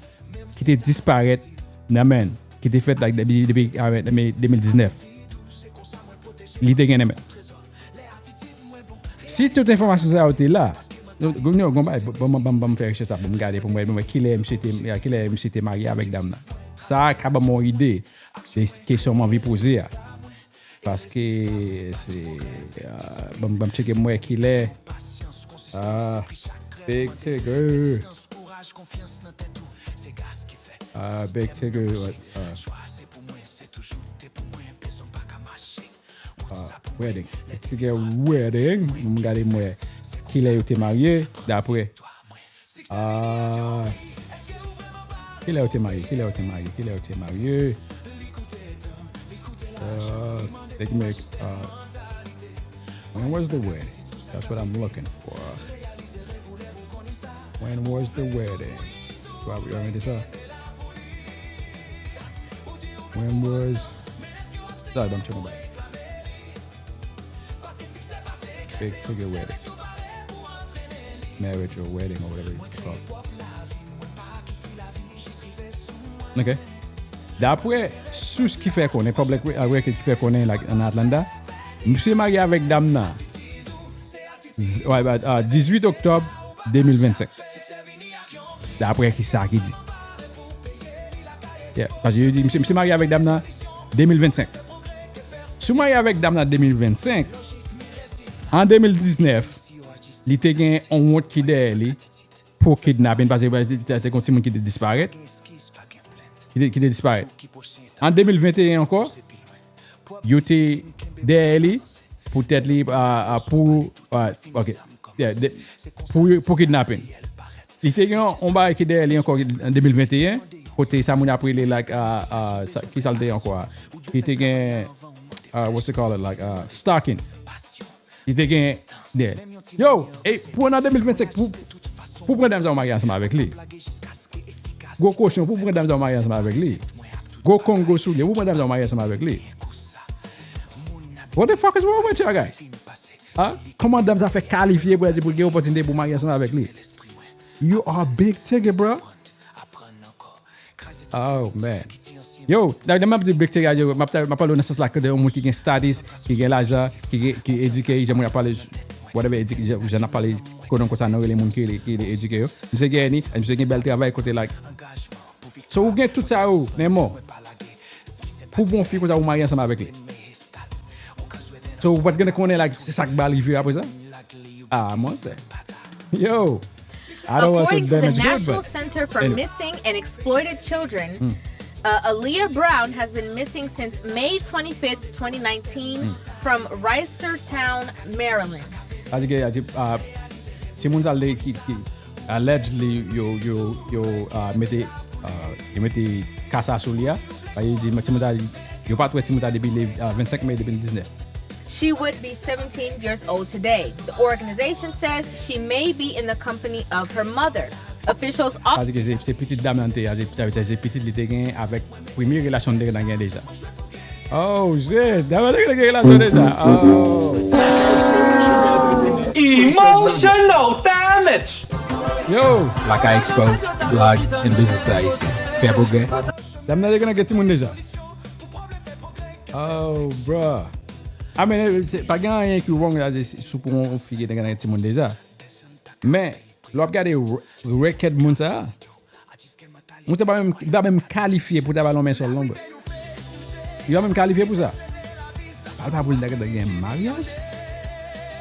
ki te disparèt nan men, ki te fèt, like, depi, depi, ah, depi de mil diznèf. Li te gen nan men. Si tout enfòmasyon sa yo te la, nou, nou, nou, bon, ban, ban, ban, ban m fè rechèch sa pou m gade, pou m wè, pou m wè kilè misye te, kilè misye te marye avèk dam nan. Sa ka ban m yon ide de kesyon m anvi poze a. Paske se, ah, ban m, ban m tcheke m wè kilè. Ah, big tigger. Ah, big tigger, what, ah. Ah, wedding. Big tigger wedding. M gade m wè kilè yo te marye, dapre. Ah, kilè yo te marye, kilè yo te marye, kilè yo te marye. Ah, let me, ah, when was the wedding? That's what I'm looking for. When was the wedding? Yo mete sa. When was, sorry, ban m tcheke yon bagay. Big tigger wedding. Marriage or wedding or whatever you call it. Ok. Dapre sous ki fè konnen, public re-, uh, record ki fè konnen, like, an Atlanta, misye marye avèk dam nan, ouais, bah, uh, dizuit oktòb de mil vennsenk. Dapre ki sa ki di. Yeah, paske yo di, misye, misye marye avèk dam nan de mil vennsenk. Si w marye avèk dam nan de mil vennsenk, an de mil diznèf, li te gen yon wont ki dèyè li pou kidnapin, paske se, se, se yon timoun ki te disparèt. Ki te, ki te disparèt. An de mil venteyen ankò, yo te dèyè li, poutèt li, ah, ah, pou, ah, ok. Yeah, de, pou, pou kidnapin. Li te gen yon bagay ki dèyè li ankò an de mil venteyen, kote sa moun ap rele, like, ah, ah, sa, ki sa l te ye ankò a? Li te gen, ah, what's it called, like, ah, stalking. Li te gen dèyè. Yo, e pou an de mil vennsenk, pou, pou pran dam sa w marye ansanm avèk li. Gwo kochon, pou pran dam sa w marye ansanm avèk li. Gwo Kongo soulye, pou pran dam sa w marye ansanm avèk li. What the fuck is wrong with y'all guys? Hein? Kòman dam sa fè kalifye pou, pou gen opòtinite pou marye ansanm avèk li? You are big ticket, bro. Oh, man. Yo, lè m ap di big ticket, yo, m ap, m ap pale nan sans la ke de yon moun ki gen status, ki gen lajan, ki gen, ki edike, jan moun ap pale, whatever, edike, jan, jan n ap pale, kote konsa nou rele moun ki, ki edike yo. Misye gen ni, misye gen bèl travay kote, like, so, ou gen tout sa yo, men mò. Pou bon fi konsa, ou marye ansanm avèk li. So, ou pa t gen konnen, like, se sa k ba l rive apre sa? Ah, monchè. Yo! I don't want to According to the damage good, National but Center for anyway. Missing and Exploited Children, uh, Aaliyah Brown has been missing since May twenty-fifth, twenty nineteen, from Reisterstown, Maryland. Sa di ke, ah, ti, ah, Timoun sa l te ki, ki allegedly yo, yo, yo uh, mete uh, yo mete ka sa sou li a. Yo di timoun sa, yo pa t wè timoun sa depi le uh, vennsenk me de mil diznèf. She would be seventeen years old today. The organization says she may be in the company of her mother. Officials also. Sa di ke se, se pitit dam nan te, sa di ke se pitit li te gen avèk premye relasyon li te gen deja. Oh shit, dam nan te gen relasyon deja. Oh. Emotional damage! Yo! Lakay Expo, blog, and business size. Fè pwogrè. Dam nan te gen timoun deja. Oh, bro. I mean, pa gen anyen ki wrong la sou pou yon fi ki te gen timoun deja. Men, lè w ap gade record moun sa a, moun sa pa menm, li pa menm kalifye pou ta ba l yon men sòl non, bro. Li pa menm kalifye pou sa. Pal pa pou l ta gen maryaj.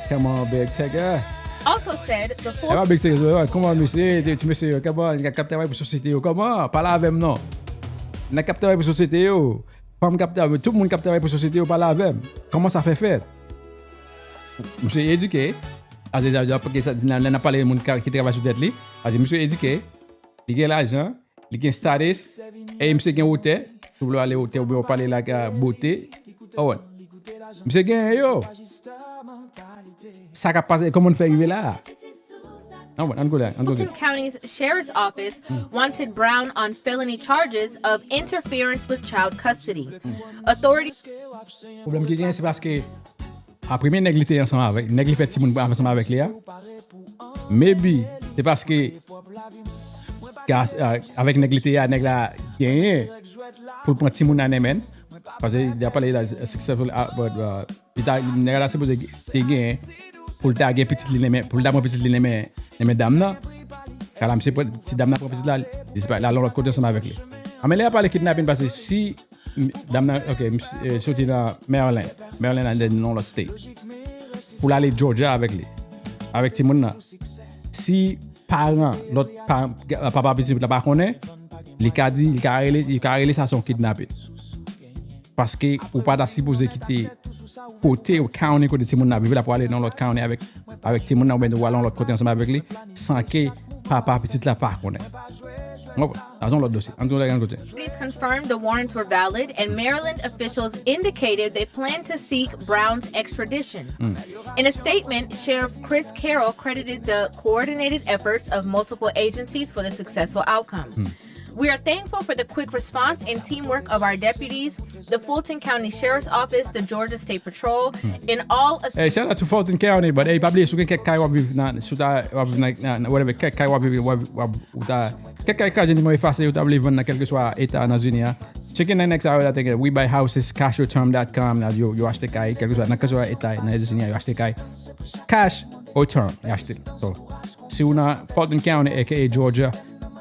Come on, big tigger. Also said the fourth. Ewa big tigger, kòman mesye, ti mesye yo, kòman nèg k ap travay pou sosyete yo, kòman? Pale avè m non. Nèg k ap travay pou sosyete yo, fanm k ap travay, tout moun k ap travay pou sosyete yo, pale avè m. Kòman sa fè fèt? Misye edike. Ase sa vle di, lè n ap pale de moun ki travay sou tèt li, ase misye edike, li gen lajan, li gen status, e misye gen wotè. Si w vle pale wotè oubyen w pale like bote, oh, misye genyen yo. Sa k ap pase, kòman n fè rive la a? Ann koute, ann koute. Fulton County's Sheriff's Office wanted Brown on felony charges of interference with child custody. Authorities. Pwoblèm ki genyen, se paske a premye nèg li te ansanm avèk, nèg li fè timoun ansanm avèk li a, maybe se paske avèk nèg li te ye a, nèg la genyen pou l pran timoun nan men l. Paske li ap pale la successful outward, li ta nèg la sipoze te genyen pou l ta gen pitit li nan men, pou l ta pran pitit li nan men, nan men dam nan. Kala misye pran, si dam nan pran pitit la, li disparèt, l al yon lòt kote ansanm avèk li. Anmen lè y ap pale kidnapin, paske si dam nan, ok, misye soti nan Maryland, Maryland al nan yon lòt state, pou l ale Georgia avèk li, avèk timoun nan. Si paran lòt papa pitit la pa konnen, li ka di, li ka rele, li ka rele sa se yon kidnapin. Paske ou pa ta sipoze kite kote ou county kote timoun nan viv la pou ale nan lòt county avèk avèk timoun nan oubyen ou ale yon lòt kote ansanm avèk li san ke papa pitit la pa konnen. Ou konprann? Sa se yon lòt dosye. Ann tou lè gen kote. Police confirmed the warrants were valid and Maryland officials indicated they plan to seek Brown's extradition. In a statement, Sheriff Chris Carroll credited the coordinated efforts of multiple agencies for the successful outcome. We are thankful for the quick response and teamwork of our deputies, the Fulton County Sheriff's Office, the Georgia State Patrol, and all. Hey, shout out to Fulton County, but hey, pa bliye, si w gen kèk kay w ap viv nan, si w ta, w ap viv nan, nan, nan, whatever, kèk kay w ap viv, w ap, w ap, ou ta, kèk kay kraze nimewo efase, ou ta vle vann nan kèlkeswa eta Etazini a. Tcheke nan nèg sa yo la te gen, we buy houses, cash your term dot com, la yo, yo achte kay, kèlkeswa, nan kèlkeswa eta nan Etazini a, yo achte kay. Cash or term, yo achte. So, si w nan Fulton County, A K A Georgia,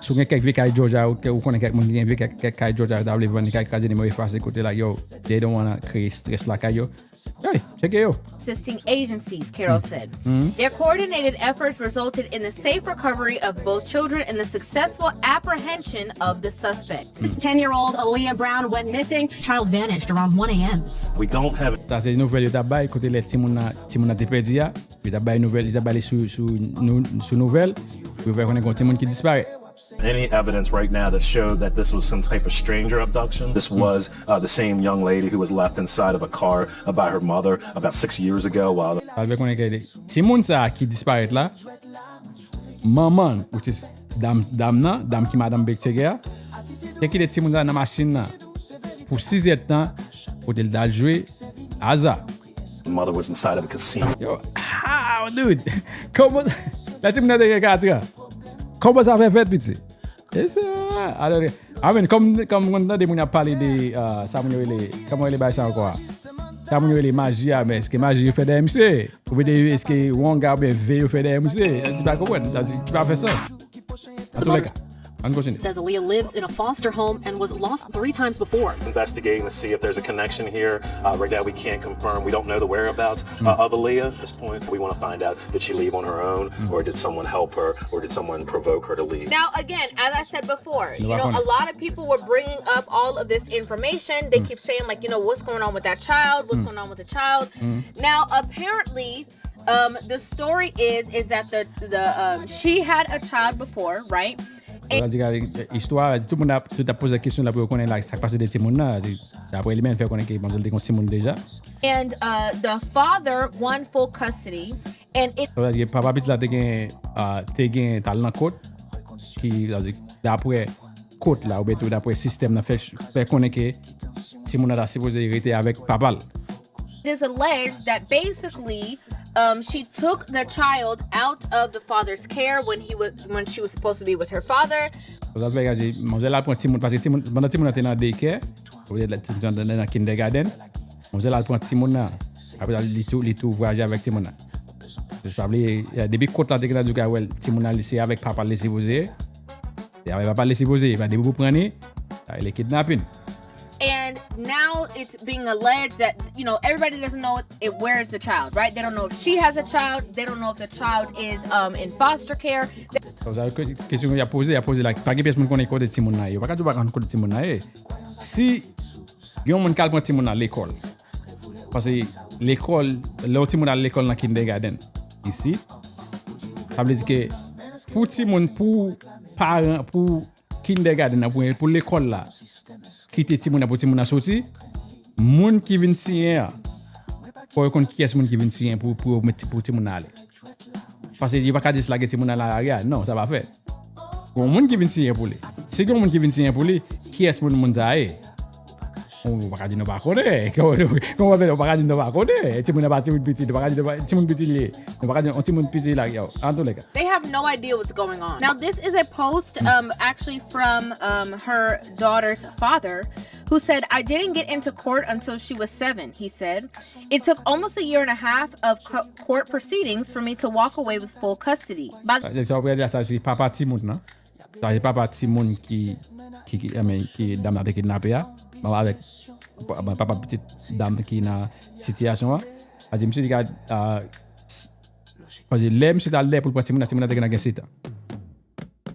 si w gen kèk vye kay Georgia, ou, ou konnen kèk moun ki gen vye kèk, kèk kay Georgia, yo ta vle vann, kay kraze nimewo efase kote la, yo, they don't wanna kreye stress lakay yo. Hey, tcheke yo. Assisting agencies, Carroll said. Their coordinated efforts resulted in the safe recovery of both children and the successful apprehension of the suspect. This ten year old Aaliyah Brown went missing. Child vanished around one a.m. We don't have. Sa se nouvèl yo t ap bay kote lè timoun nan, timoun nan te pèdi a. Yo t ap bay nouvèl, yo t ap bay li sou, sou, nou, sou nouvèl. Pou yo fè konnen gen yon timoun ki disparèt. Any evidence right now that showed that this was some type of stranger abduction? This was uh, the same young lady who was left inside of a car uh, by her mother about six years ago while. Sa l fè konnen ke timoun sa a ki disparèt la, manman l, which is dam, dam nan, dam ki madanm Big Tigger a, te kite timoun sa a nan machin nan pou sizè tan kote l t al jwe aza. Mother was inside of a casino. Yo, how, dude? Kòman, lè timoun nan te gen katran. Kòman sa fè fèt, piti? E se, alò, I mean, kòm, kòm mwen tande moun ap pale de, uh, sa moun yo rele, kòman yo rele bagay sa ankò a? Sa moun yo rele maji a, men èske maji yo fè dèyè misye? Oubyen de, èske wanga oubyen ve yo fè dèyè misye? Èske pa konprann? Sa di, ki pa fè sans. Antoulèka. Ann kontinye. Says Aaliyah lives in a foster home and was lost three times before. Investigating to see if there's a connection here. Uh, right now, we can't confirm. We don't know the whereabouts uh, of Aaliyah at this point. We want to find out did she leave on her own, or did someone help her, or did someone provoke her to leave? Now, again, as I said before, you know, a lot of people were bringing up all of this information. They keep saying, like, you know, what's going on with that child? What's going on with the child? Now, apparently, Um, the story is is that the the um she had a child before, right? Sa di, istwa a di, tout moun ap, tout ap poze kesyon la pou yo konnen la, sa k pase de timoun nan. Dapre li menm, fè konnen ke manzèl te gen timoun deja. And uh, the father won full custody. And it Sa di, papa pitit la te gen, uh, te gen, t al nan kot, ki, sa di, dapre kot la, oubyen tou dapre sistèm nan, fè, fè konnen ke timoun nan ta sipoze rete avèk papa l. It is alleged that basically um, she took the child out of the father's care when he was when she was supposed to be with her father. Sa fè gade, manzè la pran timoun, paske timoun, pandan timoun nan te nan daycare, ou te nan kindergarten, manzè la pran timoun nan, apre li tou, li tou vwayaje avèk timoun nan. Sa vle, depi kot la te gen nan di w ka wè l, timoun nan li se avèk papa l li sipoze ye. Se avèk papa l li sipoze ye, pa depi pou pran li, sa rele kidnapin. And now it's being alleged that, you know, everybody doesn't know it, where is the child, right? They don't know if she has a child. They don't know if the child is um, in foster care. Kesyon y ap poze, y ap poze la, pa gen pyès moun konnen kote timoun nan ye. Yo pa ka di yo pa konn kote timoun nan ye. Si gen yon moun k al pran timoun nan lekòl, paske lekòl, lè yon timoun al lekòl nan kindergarten isi, sa vle di ke pou timoun, pou paran, pou kindergarten nan, pou, pou lekòl la kite timoun nan, pou timoun nan soti, moun ki vin siyen an, fò yo konn kiyès moun ki vin siyen pou, pou, pou timoun nan ale. Paske yo pa ka jis lage timoun nan nan lari a. Non, sa pa fèt. Gon moun ki vin siyen pou li. Si gon moun ki vin siyen pou li, kiyès moun, moun sa a ye? Ou pa ka di nou pa konnen. Kòman ou pa ka di nou pa konnen? Timoun nan pa timoun piti, nou pa ka di nou pa, timoun piti li ye. Nou pa ka di yon timoun piti la, yo. An tou le ka. They have no idea what's going on. Now, this is a post um, actually from um, her daughter's father, who said, I didn't get into court until she was seven, he said. It took almost a year and a half of co- court proceedings for me to walk away with full custody. By the Sa se papa timoun nan. Sa se papa timoun ki, ki, ki, I mean, ki dam nan te kidnape a. Mama avèk papa pitit dam ki nan sitiyasyon an. Sa di misye te ka, uh, s- paske lè misye t al lè pou l pran timoun nan, timoun nan te gentan gen sèt an.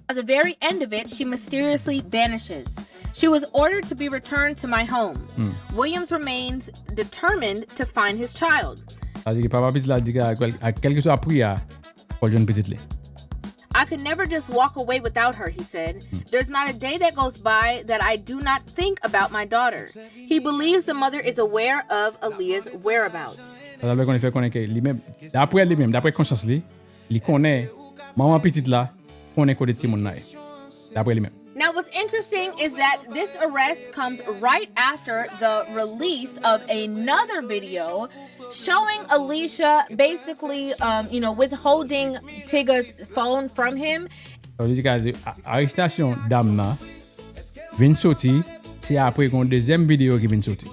By the very end of it, she mysteriously vanishes. She was ordered to be returned to my home. Williams remains determined to find his child. Sa di papa pitit la di ke a kèlkeswa pri a, fò l jwenn pitit li. I could never just walk away without her, he said. There's not a day that goes by that I do not think about my daughter. He believes the mother is aware of Aaliyah's whereabouts. Sa ta vle konnen, fè konnen ke li menm, dapre li menm, dapre konsyans li, li konnen manman pitit la konnen kote timoun nan ye. Dapre li menm. Now, what's interesting is that this arrest comes right after the release of another video showing Alicia basically, um, you know, withholding Tiga's phone from him. Sa vle di ke arestasyon dam nan vin soti, se apre gen yon dezyèm videyo ki vin soti.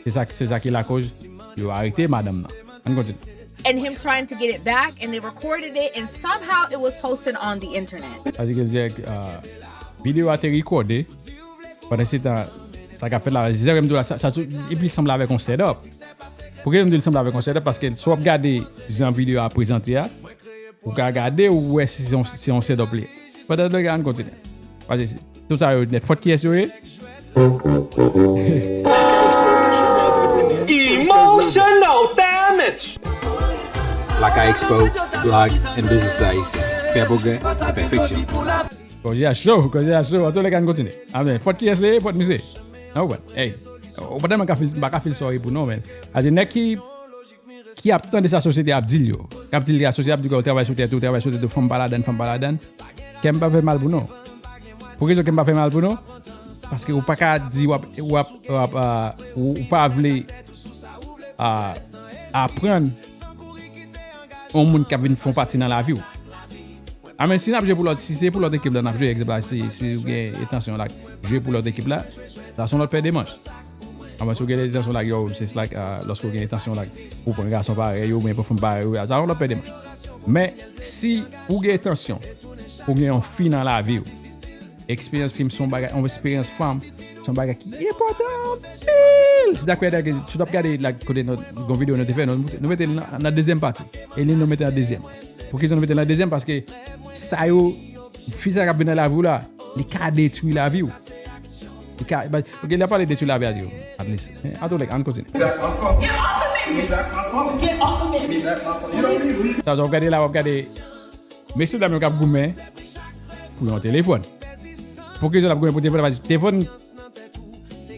Se sa, se sa ki lakoz yo arete madanm nan. Ann kontinye. And him trying to get it back, and they recorded it, and somehow it was posted on the internet. Sa vle di ke dirèk, uh, videyo a te rekòde. Pandan se tan, sa k ap fèt la, se sa ke m di w la, sa, sa tou, li plis sanble avèk yon set up. Poukisa m di l sanble avèk yon set up? Paske si w ap gade jan videyo a prezante a, ou ka gade, ou wè si se yon, se yon set up li ye. Pandan de gade, ann kontinye. Paske tout sa yo nèt, fòt kiyès yo ye? Emotional damage! Lakay Expo, blog and business sites. Fè pwogrè, fè pèfeksyon. Koze a cho, koze a cho. Antoulèka, ann kontinye. Amen. Fòt kiyès li ye? Fòt misye. Nan ou konprann? Ey, ou pa tèlman ka feel, m pa ka feel sorry pou non, men. Paske nèg ki ki ap tande sa sosyete ap di l yo. K ap di l, sosyete ap di l, ou travay sou tèt ou, ou travay sou tèt ou, fanm pa ladann, fanm pa ladann. Kè m pa fè mal pou nou. Pou rezon kè m pa fè mal pou nou, paske ou pa ka di w ap, w ap, w ap, ah, ou, ou pa vle, ah, aprann yon moun k ap vin fè yon pati nan lavi w. A men si n ap jwe pou lòt, si se pou lòt ekip la n ap jwe, egzanp la, si, si w gen entansyon la, jwe pou lòt ekip la, sa se yon lòt pè de manch. A men si w gen entansyon la, yo, se like, ah, lòske w gen entansyon la, pou pran gason parèy ou, oubyen pou fanm parèy ou, sa se yon lòt pè de manch. Men si ou gen entansyon pou gen yon fi nan lavi w, eksperyans fi se yon bagay, yon eksperyans fanm se yon bagay ki enpòtan anpil. Se sa k fè, si w t ap gade la, kote nou, yon videyo nou te fè, nou, nou mete l nan, nan dezyèm pati. E li nou mete l nan dezyèm. Poukisa nou mete l nan dezyèm? Paske sa yo, fi sa k ap vin nan lavi w la, li ka detwi lavi w. Li ka, ok, lè pale detwi lavi a, di yo, at least. Antoulèka, ann kontinye. Get off of me. Sa, w ap gade la, w ap gade mesye dam yo k ap goumen pou yon telefòn. Poukisa l ap goumen pou telefòn? Paske telefòn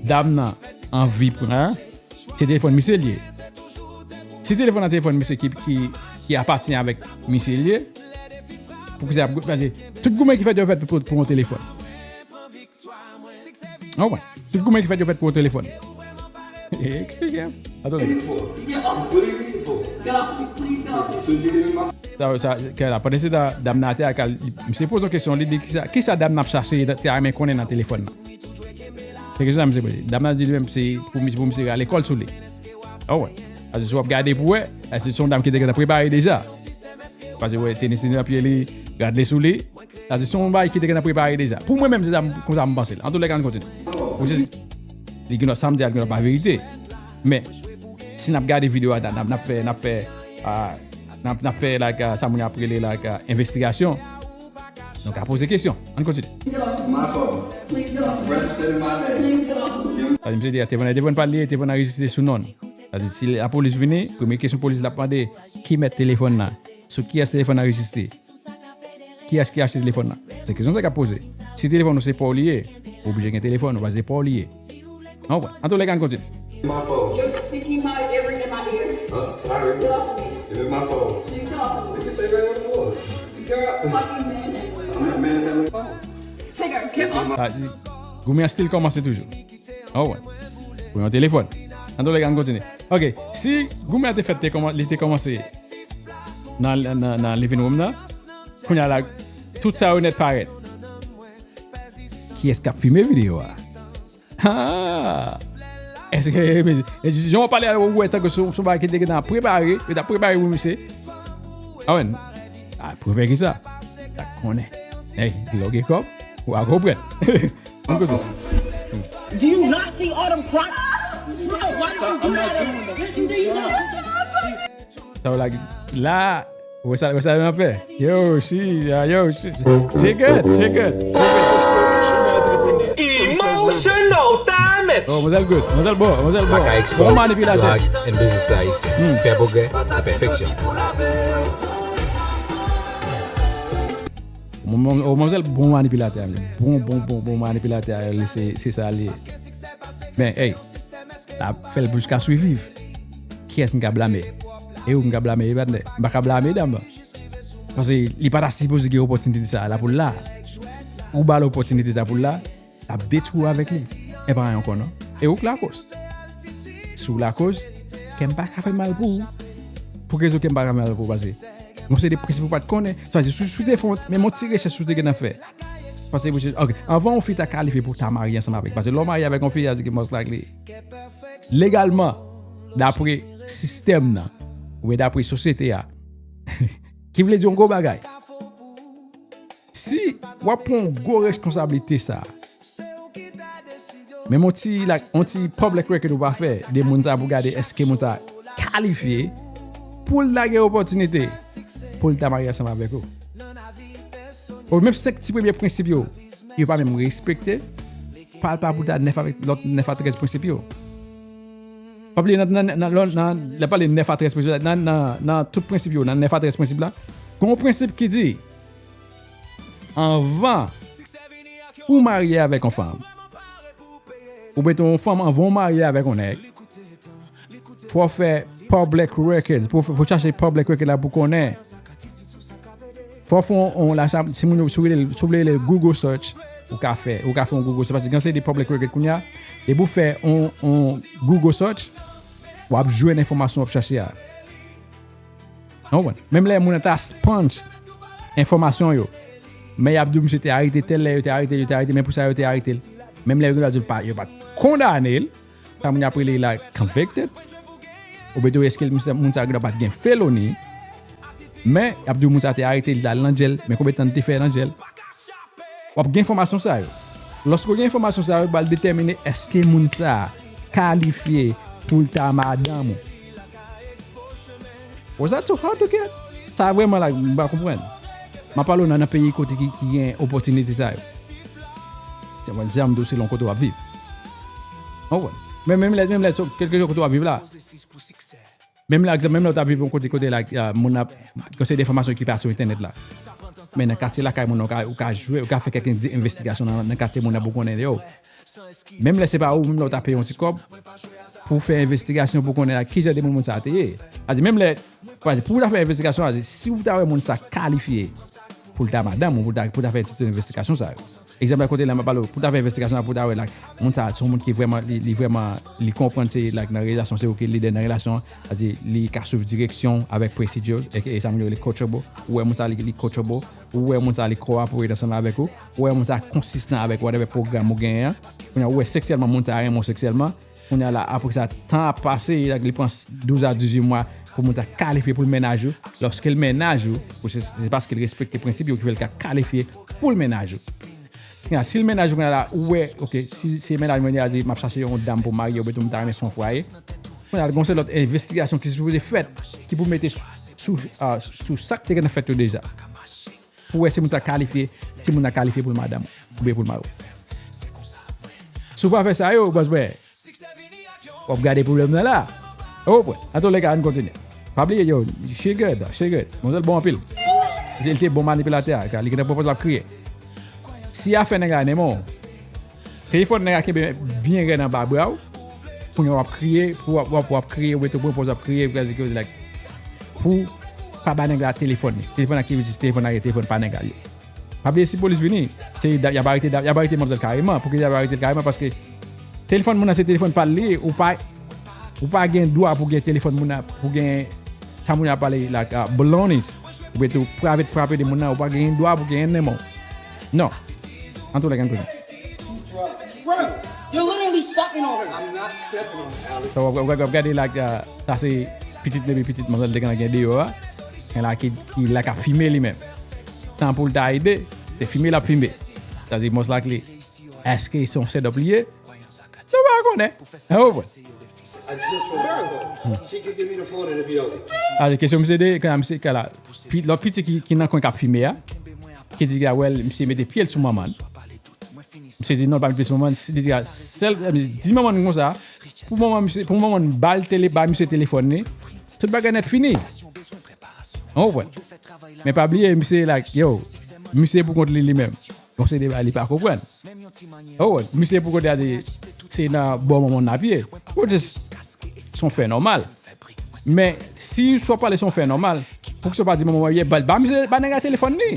dam nan anvi pran, se telefòn misye l ye. Si telefòn nan telefòn misye ki, ki, ki apatyen avèk misye l ye, poukisa l ap gou-, paske tout goumen ki fèt yo fèt pou, pou yon telefòn. Anwen, tout goumen ki fèt yo fèt pou yon telefòn. Atande. Sa, sa, kè la, pandan se tan, dam nan atè a, misye poze yon kesyon, li di, kisa, kisa dam nan ap chache, li ta renmen konnen nan telefòn nan. Se kesyon sa misye poze. Dam nan di li menm se pou misye, pou misye rale kò l sou li. Anwen. Paske si w ap gade pou wè, se yon dam ki te gentan prepare deja. Paske wè, tenis li nan pye li, rad li sou li. Sa se yon bagay ki te gentan prepare deja. Pou mwen menm, se sa m, konsa m panse l. Antouka, ann kontinye. Ou se, li gen dwa, sa m di a, li gen dwa pa verite. Men, si n ap gade videyo a, n ap, n ap fè, n ap fè, ah, n ap, n ap fè, like, ah, sa moun yo ap rele, like, ah, envestigasyon. Nou ka poze kesyon. Ann kontinye. Sa di, misye di, telefòn nan, telefòn pa l li ye, telefòn nan rejistre sou non l. Sa di, si lapolis vini, premye kesyon polis la ap mande, ki mèt telefòn nan? Sou kiyès telefòn nan rejistre? Kiyès ki achte telefòn nan? Se kesyon sa k ap poze. Si telefòn ou se pa w li ye, ou oblije gen telefòn ou, paske se pa w li ye. Ou konprann? Antouka, ann kontinye. My phone. You're sticking my every in my ear. Huh? Sorry. Get off of me. Give me my phone. Please get off of me. What you say, man? What? You're a fucking manhandler. I'm not manhandling. Take a, get off. Ah, goumen an still kòmanse toujou. Ou konprann? Pou yon telefòn. Antouka, ann kontinye. Ok, si goumen an te fèt, te kòman-, li te kòmanse nan, nan, nan living room nan, kounye a la, tout sa yo nèt parèt. Kiyès k ap filme videyo a? Ah! Èske, men, jan w pale a, ou wè tankou se, se yon bagay ki te gentan prepare, yo t ap prepare pou misye. Amen. Ah, prepare ki sa? Ta konnen. Hey, lè w gen kòb, ou a konprann. Ann koute. Do you not see all them cracks? Bro, why you do that? Yes, you do. You know? Sa w la, la, wè sa, wè sa yo ap fè. Yo, she, ah, yo, she. She good, she good, she good. Emotional damage. Oh, manzèl good, manzèl bon, manzèl bon. Bon manipilatè. Black and business sa isi. Hmm. Fè pwogrè, se pèfeksyon. Mon, mon, oh, manzèl bon manipilatè, men. Bon, bon, bon, bon manipilatè, li se, se sa li ye. Men, hey, l ap fè l jiska swiviv. Kiyès m ka blame? E ou m ka blame, wi, patnè. M pa ka blame dam nan. Paske li pa ta sipoze gen opòtinite sa la pou l la. Ou ba l opòtinite sa pou l la, l ap detwi w avèk li. E pa anyen ankò, non. E ou k lakoz. Si w lakoz, kè m pa ka fè mal pou ou. Pou ki rezon kè m pa ka fè mal pou ou? Paske gon seri de prensip ou pa t konnen. Sa vle di, si, si w te fè yon, menm yon ti rechèch si w te gentan fè. Paske, ok, anvan yon fi ta kalifye pou ta marye ansanm avèk, paske lè w marye avèk yon fi, sa vle di ke most likely, legalman, dapre sistèm nan, oubyen dapre sosyete a, ki vle di yon gwo bagay. Si w ap pran yon gwo reskonsablite sa, menm yon ti, like, yon ti public record ou pa fè de moun sa pou gade èske moun sa kalifye pou l ta gen opòtinite pou l ta marye ansanm avèk ou. Ou menm senk ti premye prensip yo, yo pa menm respekte. Pale pa pou ta nèf avèk lòt nèf a trèz prensip yo. Pa bliye nan, nan, nan, nan, nan, lè pale nèf a trèz prensip la, nan, nan, nan tout prensip yo, nan nèf a trèz prensip la, gon prensip ki di, anvan ou marye avèk yon fanm, ou mete yon fanm anvan w marye avèk yon nèg, fò w fè public records, fò w chache public record la pou konnen. Fò w fè yon, yon la, sa, si moun yo, si w rele, si w vle rele Google search, ou ka fè, ou ka fè yon Google search, paske gen seri de public record kounye a, depi w fè yon, yon Google search, w ap jwenn enfòmasyon w ap chache a. Ou konprann? Menm lè moun nan ta sponge enfòmasyon yo, men y ap di w misye te arete tèl lè, yo te arete l, yo te arete, men pou sa yo te arete l. Menm lè yo gen dwa di w pa, yo pa t kondane l, sa moun y ap rele la convicted. Oubyen tou èske moun sa, moun sa gen dwa pa t gen feloni, men y ap di w moun sa te arete, li t al nan jèl, men konbyen tan li te fè nan jèl. W ap gen enfòmasyon sa yo. Lòske w gen enfòmasyon sa yo, w pral detèmine èske moun sa kalifye pou l ta madanm ou. Was that too hard to get? Sa vrèman la, m pa konprann. M ap pale w nan, nan peyi kote ki, ki gen opòtinite sa yo. Se mwen, se yon kote w ap viv. Ou konprann? Men menm lè, menm lè, kèlkeswa kote w ap viv la. Pwosesis pou siksè. Menm la, egzanp, menm lè w t ap viv yon kote, kote la, ah, moun ap, gen seri de enfòmasyon ki pase sou entènèt la. Men nan katye lakay moun nan, ou ka, ou ka jwe, ou ka fè kèk envestigasyon nan, nan katye moun nan pou konnen yo. Menm lè se pa ou, menm lè w ta peye yon ti kòb pou fè envestigasyon pou konnen la ki jan de moun moun sa a te ye. Sa di, menm lè, pa egzanp, pou w ta fè envestigasyon, sa di, si w ta wè moun sa kalifye pou l ta madanm ou, pou l ta, pou l ta fè ti envestigasyon sa yo. Egzanp, kote la, m ap pale w, pou w ta fè envestigasyon, pou w ta wè, like, moun sa a, se yon moun ki vrèman, li, li vrèman, li konprann se, like, nan relasyon, se ou ki lidè nan relasyon an, sa di, li ka swiv direksyon avèk procedure, e, e sa moun yo rele coachable, ou wè moun sa a, li, li coachable, ou wè moun sa a, li kowapore ansanm avèk ou, ou wè moun sa a konsistan avèk whatever pwogram ou genyen an, kounye a, ou wè seksyèlman, moun sa a renmen w seksyèlman, kounye a la, apre sa, tan ap pase, like, li pran douz a dizuit mwa pou moun sa a kalifye pou l mennaj ou, lòske l mennaj ou, pou se, se paske l respekte prensip yo ki fè l ka kalifye pou l mennaj ou. Kounye a, si l mennaj ou, kounye a la, ou wè, ok, si se mennaj mwen, li a di, m ap chache yon dam pou marye, oubyen tou m ta renmen fè yon fwaye. Kounye a, gon se lòt envestigasyon ki sipoze fèt, ki pou mete sou, sou, ah, sou sa k te gentan fèt yo deja. Pou wè si moun sa kalifye, si moun nan kalifye pou l madanm ou, oubyen pou l mari w. Si w pa fè sa yo, bòs bwè, w ap gade pwoblèm nan la. Oh, bwè. An tou lè ka, ann kontinye. Pa bliye, yo, she good, she good. Manzèl bon anpil. Se, se bon manipilatè a, li gentan pran pòz l ap kriye. Si afè nèg la renmen w, telefòn nèg la kenbe byen rèd anba bra w, kounye a w ap kriye, pou w ap, w ap, w ap kriye, ou mete w pran pòz w ap kriye, pou w like, pou pa ba nèg la telefòn li. Telefòn la ki egziste, telefòn la, telefòn pa nèg la li. Pa bliye si polis vini, se, y ap arete, y ap arete manmzèl kareman. Poukisa y ap arete l kareman? Paske telefòn moun nan se telefòn pa l li ye, ou pa, ou pa gen dwa pou gen telefòn moun nan, pou gen sa moun nan ap pale la, ah, balonies, oubyen tou private property moun nan, ou pa gen dwa pou gen nan men w. Non. An tou lè, ann konnen. Bro, you're literally stepping on her. I'm not stepping on her, Alex. So, w ap, w ap, w ap gade la, ah, sa se pitit, maybe pitit manzèl te gentan gen deyò a. Gen la ki, ki la k ap fime li menm. Tan pou l ta ede, se fime l ap fime. Sa di, most likely, èske se yon setup li ye? Nou pa konnen. An ou konprann? I just want my phone. She could give me the phone and it'd be over. Sa se kesyon misye de, kan misye ka la. Pi, lòt piti ki, ki nan kwen k ap fime a, ki di a wè l, misye mete pye l sou manman l. Misye di non, l pa mete pye l sou manman l. Li di a sèl, di manman l konsa, pou manman misye, pou manman l ba l tele, ba misye telefòn li, tout bagay nèt fini. Ou konprann? Men pa bliye, misye like, yo, misye pou kont li li menm. Bon, se de bagay li pa konprann. Oh, misye pou kote a di, se nan bò manman n ap ye. Ou just, se yon fè nòmal. Men, si w ap pale se yon fè nòmal, poukisa w pa di manman w ye, ba, ba misye, ba nèg la telefòn li.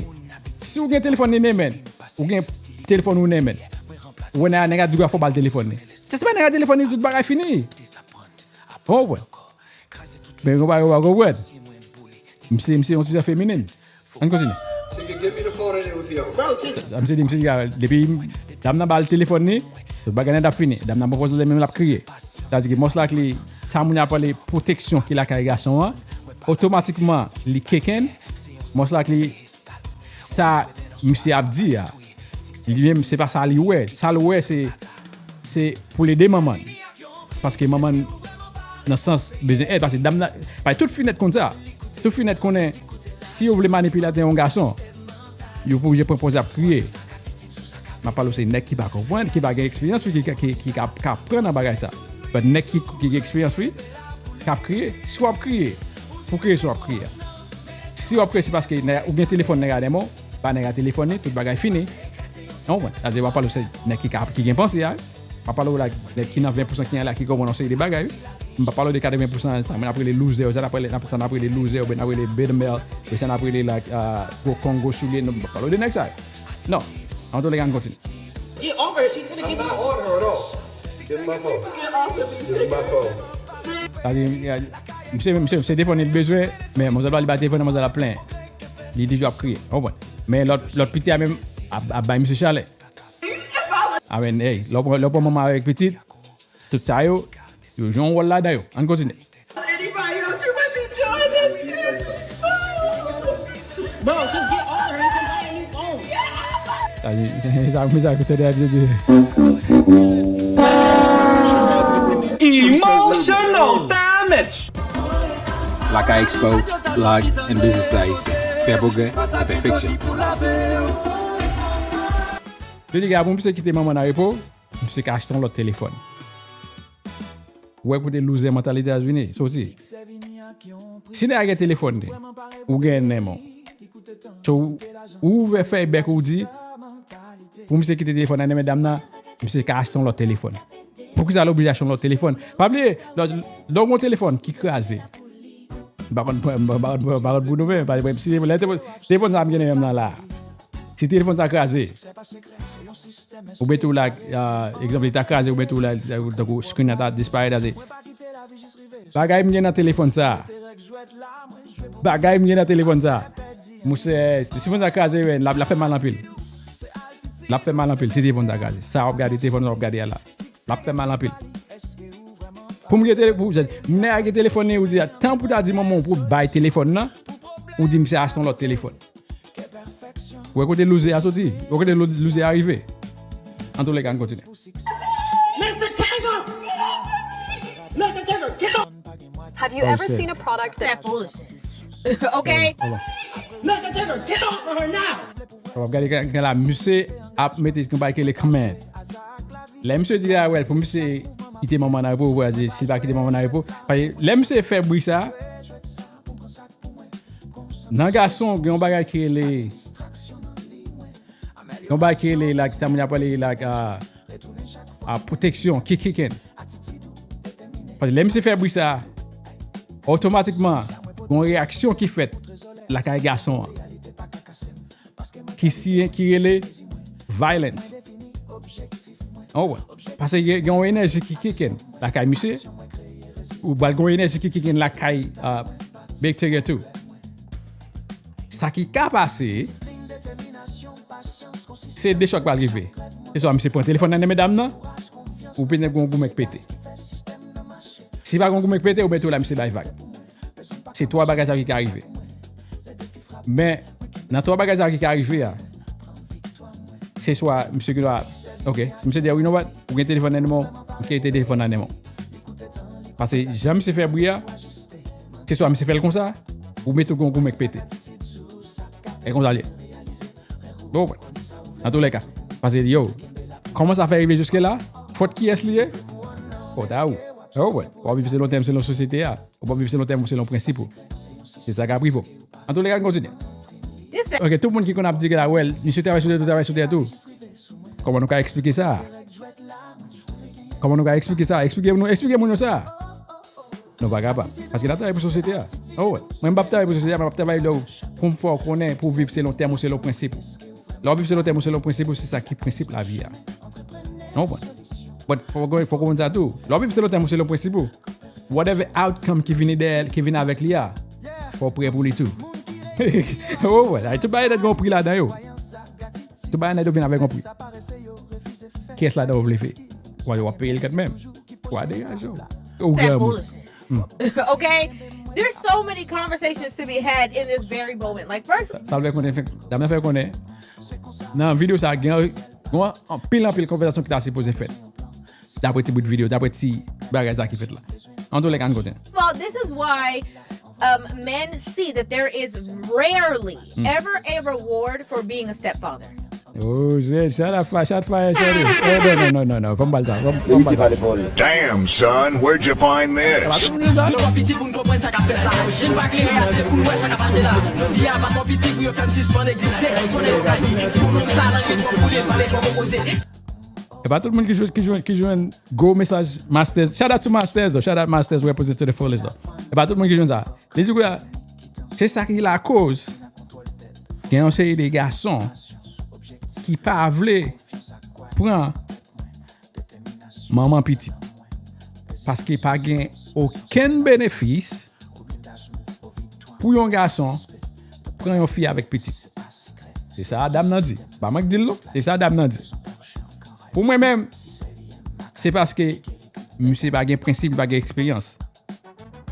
Si w gen telefòn li nan men, ou gen telefòn ou nan men, ou wè nèg la, nèg la di w fò w ba l telefòn li. Se, se ba nèg la telefòn li, tout bagay fini. Ou konprann? Men ou pa, ou pa konprann. Misye, misye yon tizan feminen. Ann kontinye. She could give me the phone and it would be over. Sa misye di, misye di, depi dam nan ba l telefòn li, tout bagay nèt ap fini. Dam nan pran pòz li menm l ap kriye. Sa di ke most likely, sa moun ap pale pwoteksyon ki lakay gason an, otomatikman, li keken, most likely, sa misye ap di a, li menm, se pa sa li wè. Sa l wè, se, se pou l ede manman l. Paske manman l, nan sans, bezwen èd. Paske dam nan, paske tout fi nèt konn sa. Tout fi nèt konnen, si yo vle manipilatè yon gason, yo pou oblije pran pòz ap kriye. M ap pale w se nèg ki pa konprann, ki pa gen eksperyans, ki, ki, ki, ki ka, ka aprann nan bagay sa. But nèg ki, ki gen eksperyans, wi, k ap kriye. Si w ap kriye, pou ki rezon w ap kriye a? Si w ap kriye, se paske nèg, ou gen telefòn nèg la nan men w, ba nèg la telefòn li, tout bagay fini. Ou konprann? Sa di, w ap pale w se nèg ki ka, ki gen panse a, wi. M ap pale w la, nèg ki nan ven pousan ki an la, ki konprann yon seri de bagay, wi. M pa pale w de katreven pousan, sa moun ap rele loser, sa n ap rele, sa n ap rele loser, oubyen n ap rele beta male, oubyen sa n ap rele la, ah, gwo kong, gwo soulye, non, m pa pale w de nèg sa yo. Non. An tou lè ka, ann kontinye. Get over her. She's gonna I'm give you. Not on her at all. Give me my phone. Give me my phone. Sa di, misye, misye, se telefòn li bezwen, men manzèl pa li ba telefòn, manzèl ap plenyen. Li toujou ap kriye. Ou konprann? Men lòt, lòt piti a menm ap, ap bay misye chalè. A men, hey, lè w pran, lè w pran manman avèk pitit, tout sa yo, yo jwe yon wòl ladan yo. Ann kontinye. Bro, just get over her. You can buy a new phone. Sa, sa, sa, sa, sa, sa, Emotional damage. Lakay Expo, blog and business sites. Fè pwogrè nan pèfeksyon. Jodi a, pou misye kite manman nan repo, misye ka achte yon lòt telefòn. Ou wè kote loser mantalite a vini, soti. Si nèg la gen telefòn li, ou gen nan men w. So, ou ouvè fèy bèk ou di, pou misye kite telefòn nan nan men dam nan, misye ka achte yon lòt telefòn. Poukisa l oblije achte yon lòt telefòn? Pa bliye, lè, lè w gen yon telefòn ki kraze, m pa konn, m pa konn, m pa konn pou nou menm, pa egzanp, si lè telefòn, telefòn sa m gen nan men m nan la, si telefòn sa kraze, ou mete w la, ah, egzanp, li ta kraze, ou mete w la, tankou screen nan ta disparèt, ase. Bagay m gen nan telefòn sa. Bagay m gen nan telefòn sa. Monchè, si telefòn sa kraze, men, l ap, l ap fè mal anpil. L ap fè mal anpil si telefòn sa kraze. Sa w ap gade, telefòn sa w ap gade a la. L ap fè mal anpil. Pou m gen tele-, pou, nèg la gen telefòn li, ou di, tan pou ta di manman w pou bay telefòn nan, ou di misye achte yon lòt telefòn. Ou wè kote loser a soti? Ou wè kote lo-, loser a rive? Antoulèka, ann kontinye. Mister Taylor! Mister Taylor, get off! Have you Oh, ever shit. Seen a product that That bullshit. Okay? Hold on. Mister Taylor, get off of her now! W ap gade kan, kan la, misye ap mete yon bagay ki rele command. Lè misye di a, well, pou misye kite manman nan repo, pou di, si l pa kite manman nan repo. Paske lè misye fè bri sa, nan gason, gen yon bagay ki rele, gen yon bagay ki rele, la, sa moun ap rele, la, a, a, pwoteksyon, ki kick in. Paske lè misye fè bri sa, otomatikman, gen yon reyaksyon ki fèt lakay gason an. Ki siyen, ki rele violent. Oh, wè. Paske gen, gen yon enèji ki kick in lakay misye. Ou pral gen yon enèji ki kick in lakay, uh, bacteria tou. Sa ki ka pase, se de chòk pral rive. Se swa misye pran telefòn nan nan men dam nan, ou pete gen yon goumen k pete. Si pa gen yon goumen k pete, ou mete w la, misye bay vag. Se twa bagay sa yo ki ka rive. Men, nan twa bagay sa yo ki ka rive a, se swa misye gen dwa, ok, si misye di, you know what, ou gen telefòn nan men w, ou kite telefòn nan men w. Paske jan misye fè bri a, se swa misye fè l konsa, ou mete w gen yon goumen k pete. E konsa l ye. Bon, wè. Antoulèka, paske yo, kòman sa fè rive jiske la? Fòt kiyès li ye? Fòt a ou. Yo, wè. W ap viv selon tèm, selon sosyete a. Ou p ap viv selon tèm ou, selon prensip ou. Se sa k ap rive w. Antoulèka, ann kontinye. This Ok, tout moun ki konn ap di ke la, well, misye travay sou tèt ou, travay sou tèt ou. Kòman nou ka eksplike sa? Kòman nou ka eksplike sa? Eksplike nou, eksplike moun yo sa. Nou pa kapab. Paske n ap travay pou sosyete a. Oh, wè. Mwen, m p ap travay pou sosyete a, men m ap travay lè w, pou m fè w konnen, pou w viv selon tèm ou, selon prensip ou. Lè w viv selon tèm ou, selon prensip ou, se sa ki prensip lavi a. Nou konprann? But fò w, fò w konprann sa tou. Lè w viv selon tèm ou, selon prensip ou, whatever outcome ki vini dèyè, ki vini avèk li a, fò w prè pou li tou. Oh, wè. Tout bagay nèt gen yon pri ladan yo. Tout bagay nèt yo vin avèk yon pri. Kiyès ladan w vle fè? Wè, w ap peye l kanmenm. Wa degaje w. Ou that granmoun. Bullshit. Okay? There's so many conversations to be had in this very moment. Like, first, Sa vle konnen, fè, dam nan fè konnen. Nan videyo sa, gen, gen anpil, anpil konvèsasyon ki ta sipoze fèt. Dapre ti bout videyo, dapre ti bagay sa ki fèt la. Antoulèka, ann kontinye. Well, this is why um, men see that there is rarely ever a reward for being a stepfather. Oh, shit, shot a fire, shot fire, shot it. Oh, non, non, non, non, non, pa m ba l sa, pa m, pa m ba l sa. Damn, son, where'd you find this? Nou twò piti pou n konprann sa k ap fèt la. Je n pa klere ase pou n wè sa k ap pase la. Jodi a pa twò piti pou yo fè m sispann egziste. Konnen yo ka di, ti bonòm sa nan rit twò boule, l pa gen twò konpoze. E pa tout moun ki jwenn, ki jwenn, ki jwenn gwo mesaj Masters. Shout out to Masters, though. Shout out Masters, represent to the fullest, though. E pa tout moun ki jwenn sa. Li di kou la, se sa ki lakoz gen yon seri de gason ki pa vle pran manman pitit. Paske pa gen okenn benefis pou yon gason pran yon fi avèk pitit. Se sa dam nan di. Pa mwen k di l non. Se sa dam nan di. Pou mwen menm, se paske misye pa gen prensip, li pa gen eksperyans.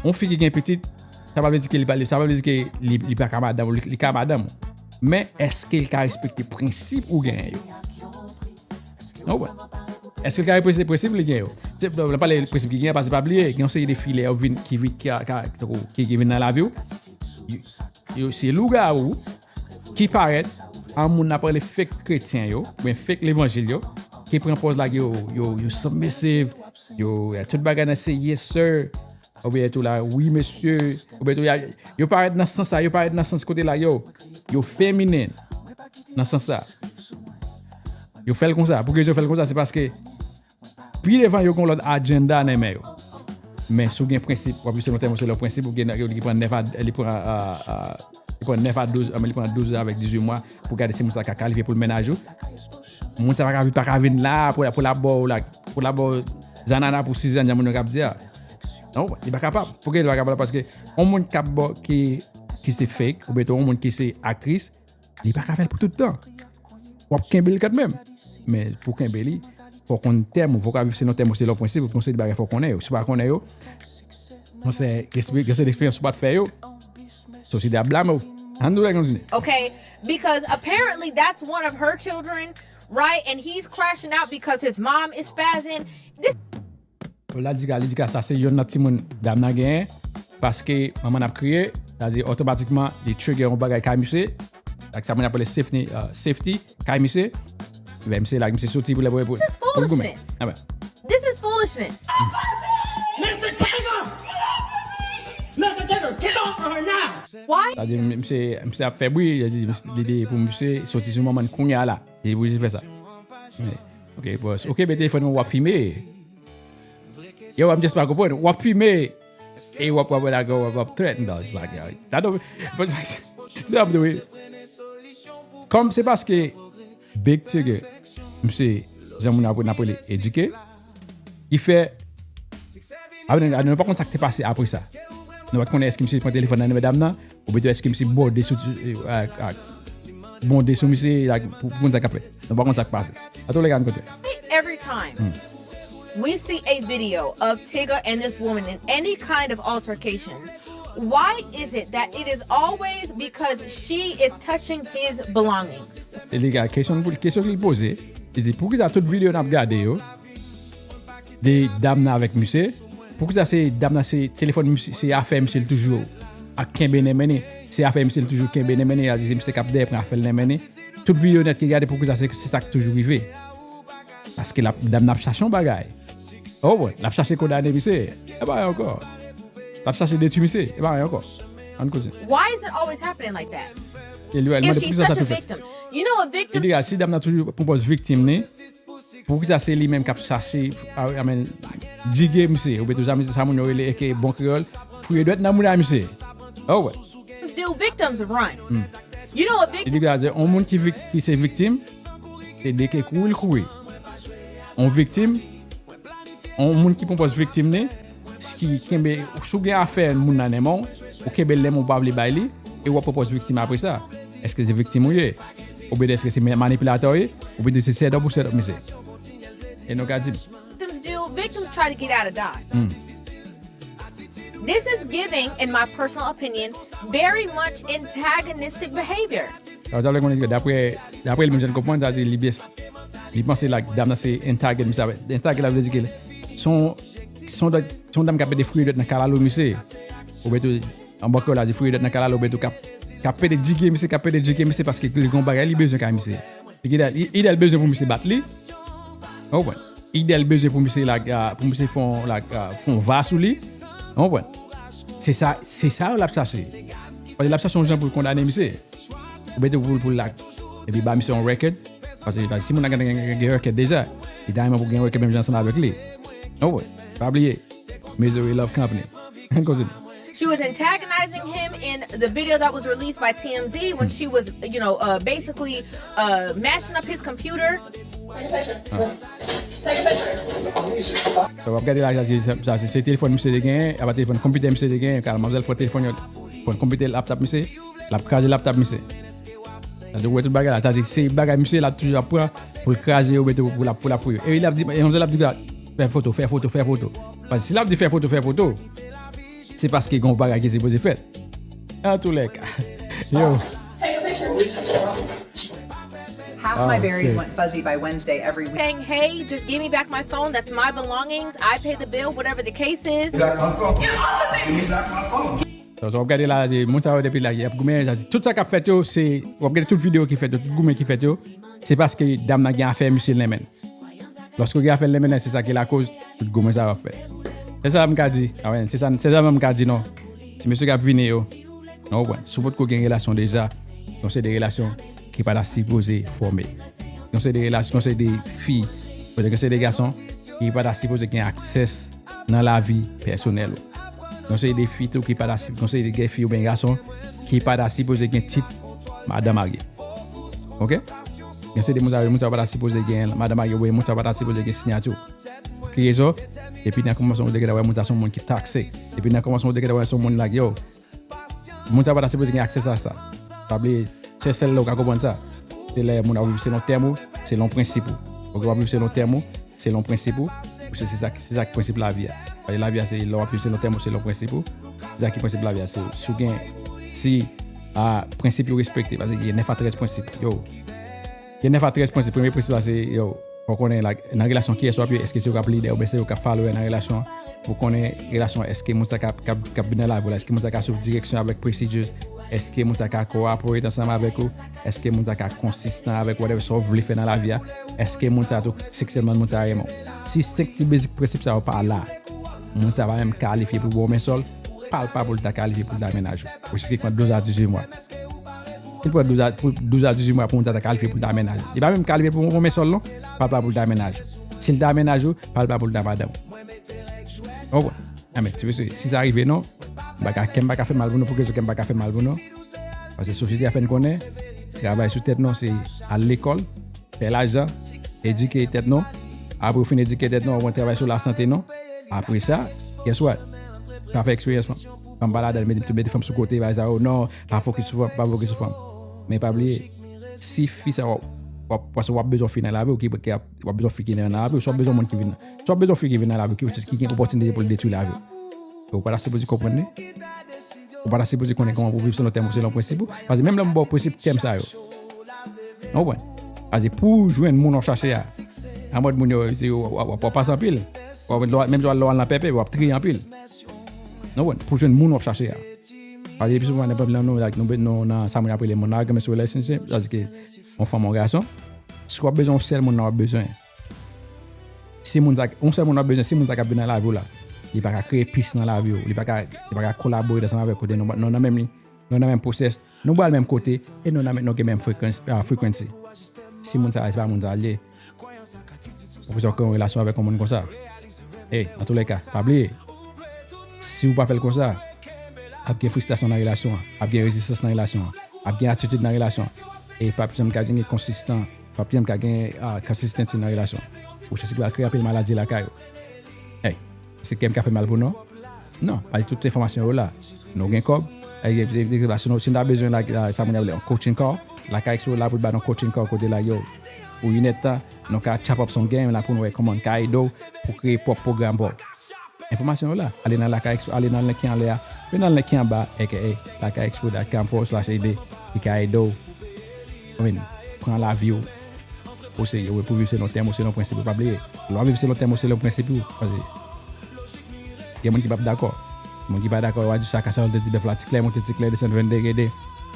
Yon fi ki gen pitit, sa pa vle di ke li pa, sa pa vle di ke li, li pa ka madanm ou, li, li ka madanm ou. Men èske l ka respekte prensip ou genyen yo? Non, wè. Èske l ka respekte prensip li genyen yo? Se, nan pale prensip ki genyen, paske pa bliye, gen yon seri de fi lè yo vin, ki vin, ki, ki, ki, ki vin nan lavi w. Yo, yo se lougawou ki parèt an moun nan pale fake kretyen yo, oubyen fake levanjil yo, ki pran pòz la yo, yo, yo submissive, yo, tout bagay nan se yes sir. Oubyen tou la, wi mesye. Oubyen tou, yo parèt nan sans sa, yo parèt nan sans kote la, yo, yo feminen. Nan sans sa. Yo fè l konsa. Pou ki rezon yo fè l konsa? Se paske pi devan yo gen lòt agenda nan men yo. Men si w gen prensip, w ap viv selon tèm ou, selon prensip, ou gen, li pran nèf a, li pran, a, a, li pran nèf a douz, a, li pran douz an avèk dizuit mwa pou gade si moun sa ka kalifye pou l mennaj ou. Moun sa pa ka, pa ka vin la pou, pou l ap ba w la, pou l ap ba w zanana pou sizann, jan moun yo k ap di a. Non, li pa kapab. Poukisa li pa kapab? Paske yon moun k ap ba w ki, ki se fake, oubyen tou yon moun ki se aktris, li pa ka fè l pou tout tan. W ap kenbe l kanmenm. Men pou kenbe li, fò w konn tèm ou, fò w ka viv selon tèm ou, selon prensip ou, gen yon seri de bagay fò w konnen yo. Si w pa konnen yo, gen yon seri, gen yon seri de eksperyans ou pa t fè yo, sosyete ap blame w. Ann nou la kontinye. Okay, because apparently that's one of her children, right? And he's crashing out because his mom is spazzing. This Bon, la di ka, li di ka sa se yonn nan timoun dam nan genyen, paske manman n ap kriye, sa di otomatikman li trigger yon bagay kay misye, ak sa moun apele safety, uh, safety kay misye. Lè misye la, misye soti pou lè pou pou l goumen. This is foolishness. Mister Tigger! Mister Tigger, get off of her now! Why? Sa di misye, misye ap fè bri, li di, li di pou misye soti sou manman n kounye a la. Li oblije fè sa. Ok, boss. Ok, men telefòn ou w ap filme. Yo, m just pa konprann. W ap filme e w ap, w ap, w ap, w ap threaten, dog. It's like, yo, that don't, but, se ap dwe. Kòm se paske Big Tigger, misye, jan moun ap, n ap rele edike, ki fè, a, nou, nou pa konn sa k te pase apre sa. Nou pa t konnen èske misye pran telefòn nan nan men dam nan, oubyen tou èske misye bòde sou, ak, ak, bonde sou misye, like, pou, pou konn sa k ap fèt. Nou pa konn sa k pase. An tou lè ka, n kontre. Every time we see a video of Tigger and this woman in any kind of altercation, why is it that it is always because she is touching his belongings? E li gen kesyon, kesyon ki l poze, li di, poukisa tout videyo n ap gade yo, de dam nan avèk misye, poukisa se dam nan se telefòn misye, se afè misye l toujou ap kenbe nan men li, se afè misye l toujou kenbe nan men li, a di se misye k ap dèyè pran afè l nan men li. Tout videyo nèt ki gade, poukisa se, se sa k toujou rive. Paske l ap, dam nan ap chache yon bagay. Oh, bon, l ap chache kondane misye. E pa ankò. L ap chache detwi misye. E pa ankò. Ann koze. Why is it always happening like that? E li, li mande poukisa sa tou fèt. Li di, si dam nan toujou pran pòz viktim li, poukisa se li menm k ap chache, a, a, men, jige misye, oubyen tou sa, sa moun yo rele, aka bon kreyòl, fouye dwèt nan mouda misye. Oh, wè. Do victims run? You know a victim? Li di, yon moun ki, vik, ki se viktim, se de ke kouri l kouri. Yon viktim, yon moun ki pran pòz viktim li, ki kenbe, si w gen afè moun nan nan men w, ou kenbe l nan men w, ou pa vle bay li, e w ap pran pòz viktim apre sa. Èske se viktim ou ye? Oubyen èske se manipilatè w ye? Oubyen se set up ou set up misye? E nou ka di m. Victims do, victims try to get out of Dodge. This is giving, in my personal opinion, very much antagonistic behavior. Sa w ta vle konnen, daprè, daprè li menm jan l konprann, sa se li bes, li panse la dam nan se entagle misye avè, entagle la vle di ke se yon, se yon dam k ap mete fouye dwèt nan kalalou misye. Oubyen tou, an bòkè la di fouye dwèt nan kalalou, oubyen tou k ap, k ap pede jige misye, k ap pede jige misye paske li gen yon bagay li bezwen kay misye. Li gen, li, li bezwen pou misye bat li. Ou konprann? Idèl bezwen pou misye la, pou misye fè yon, la, fè yon va sou li. Ou konprann? Se sa, se sa l ap chache. Paske l ap chache yon jan pou l kondane misye. Oubyen tou pou, pou l la. Epi ba misye yon record. Paske, paske si moun nan gen, gen, gen record deja, li ta renmen pou gen record menm jan ansanm avèk li. Ou konprann? Pa bliye. Misery Love Company. Ann kontinye. She was antagonizing him in the video that was released by T M Z when she was, you know, uh, basically uh, mashing up his computer. Sa w ap gade la, sa se, sa se, se telefòn misye te genyen, apa telefòn konpitè misye te genyen, kal manmzèl pran telefòn yo, pran konpitè laptop misye, l ap kraze laptop misye. Sa di w wè tout bagay la, sa se, se bagay misye la toujou ap pran pou l kraze yo, mete pou l ap, pou l ap fouye. E l ap di, e manmzèl ap di, fè foto, fè foto, fè foto. Paske si l ap di fè foto, fè foto, se paske gen yon bagay ki sipoze fèt. An tou lè ka. Yo. Half my berries went fuzzy by Wednesday every week. Saying, hey, just give me back my phone. That's my belongings. I pay the bill, whatever the case is. Get off of me! Give me back my phone. So, so w ap gade la, se moun sa yo depi la, y ap goumen, sa, tout sa k ap fèt yo, se, w ap gade tout videyo ki fèt yo, tout goumen ki fèt yo, se paske dam nan gen afè misye nan men l. Lòske w gen afè l nan men l, se sa ki lakoz tout goumen sa yo ap fèt. Se sa m ka di. Amen. Se sa, se sa m ka di non. Ti mesye k ap vini yo. Non, wè. Si w potko gen relasyon deja, yon se de relasyon ki pa ta sipoze fòme. Yon se de relasyon, yon se de fi, yon se de gason ki pa ta sipoze gen aksès nan lavi pèsonèl ou. Yon se de fi tou ki pa ta si, yon se de gen fi oubyen gason ki pa ta sipoze gen tit madan marye. Oke? Yon se de moun sa yo, moun sa yo pa ta sipoze gen madan marye, oubyen moun sa yo pa ta sipoze gen siyati. Ki rezon? Depi nan kòmansman, ou te gentan wè moun sa se yon moun ki takse. Depi nan kòmansman, ou te gentan wè se yon moun la, yo, moun sa pa ta sipoze gen aksè a sa. Pa bliye, se sèl lè ou ka konprann sa. Se lè moun ap viv selon tèm ou, selon prensip ou. Oke, w ap viv selon tèm ou, selon prensip ou. Paske se sa, se sa ki prensip lavi a. Paske lavi a, se lè w ap viv selon tèm ou, selon prensip ou. Se sa ki prensip lavi a. Se, si w gen, si, a, prensip yo respekte, paske gen nèf a trèz prensip. Yo, gen nèf a trèz prensip. Premye prensip la, se, yo, fò w konnen la, nan relasyon, kiyès w ap ye, èske se yo k ap lidè oubyen se yo k ap follower nan relasyon an? Pou konnen relasyon an, èske moun sa k ap, k ap, k ap vin nan lavi w la, èske moun sa ka swiv direksyon avèk procedures, èske moun sa ka collaborate ansanm avèk ou, èske moun sa ka konsistan avèk whatever sa w vle fè nan lavi a, èske moun sa tou seksyèlman moun sa renmen w. Si senk ti basic prensip sa yo pa la, moun sa pa menm kalifye pou ba w men sòl, pa l pa pou l ta kalifye pou l ta mennaj ou. Ou se ki pran douz a dizuit mwa. Si l pran douz a, pou douz a dizuit mwa pou moun sa ta kalifye pou l ta mennaj ou. Li pa menm kalifye pou yon men sòl non, pa l pa pou l ta mennaj ou. Si l ta mennaj ou, pa l pa pou l ta madanm ou. Ou konprann? Amen. Ti mesye, si sa rive non, m pa ka, kè m pa ka fè mal pou nou, pou rezon kè m pa ka fè mal pou nou. Paske sosyete a fè n konnen, travay sou tèt nou, se al lekòl, fè lajan, edike tèt nou. Apre w fin edike tèt nou, w ap travay sou lasante nou. Apre sa, guess what? Pa fè eksperyans fanm. Fanm pa ladan, mete, mete fanm sou kote, bagay sa yo. Non, pa fokis sou fanm, pa fokis sou fanm. Men pa bliye, si fi sa w ap, w ap, w ap bezwen fi nan lavi w, ki, ki ap, w ap bezwen fi ki nan lavi w, si w ap bezwen moun ki vin, si w ap bezwen fi ki vin nan lavi w, ki, ki gen opòtinite pou l detwi lavi w. Ou pa ta sipoze konprann li. Ou pa ta sipoze konnen kòman pou viv selon tèm ou, selon prensip ou. Paske menm lè m ba w prensip tèm sa yo. Ou konprann? Paske pou w jwenn moun w ap chache a, an mòd moun yo, se yo, w ap, w ap, w ap pase anpil. W ap, menm jan lè w al nan pèpè, w ap triye anpil. Ou konprann? Pou w jwenn moun w ap chache a. Paske pi souvan, nenpòt nan nou, like, nou, nou nan sa moun ap rele monogamy relationship, sètadi ke yon fanm, yon gason, si w ap bezwen yon sèl moun nan w ap bezwen, si moun sa, yon sèl moun w ap bezwen, si moun sa k ap vin nan lavi w la, li pa ka kreye peace nan lavi w, li pa ka, li pa ka kolabore ansanm avèk ou, kote nou, nou nan menm, nou nan menm process, nou pral menm kote, e nou nan, nou gen menm frequency, ah, frequency. Si moun sa, se pa moun sa l ye, ou bezwen kreye yon relasyon avèk yon moun konsa. Hey, antoulèka, pa bliye, si w pa fè l konsa, ap gen fristrasyon nan relasyon an, ap gen rezistans nan relasyon an, ap gen atitid nan relasyon an. E p ap janm ka gen konsistan, p ap janm ka gen, ah, consistency nan relasyon an. Ou se ki pral kreye anpil maladi lakay ou. Hey, se kè m ka fè mal pou nou? Non, paske tout enfòmasyon yo la. Nou gen kòb. Egzanp, si nou, si n ta bezwen la, la, sa moun ap rele yon coaching call, Lakay Expo la pou l ba nou coaching call kote la, yo, pou inèdtan, nou ka chop up sou yon game la pou nou wè kòman n ka ede w pou kreye pwòp pwogram pa w. Enfòmasyon yo la. Ale nan Lakay Expo, ale nan link ki anlè a. Men nan link ki anba, aka lakay expo dot com forward slash ede, ki ka ede w, I mean, pran lavi w o serye, wi, pou viv selon tèm ou, selon prensip ou. Pa bliye, lè w ap viv selon tèm ou, selon prensip ou, paske gen moun ki p ap dakò. Moun ki pa dakò, yo va di sa ka sa yo te di bèf la ti klè, monte ti klè, desann vennde gede.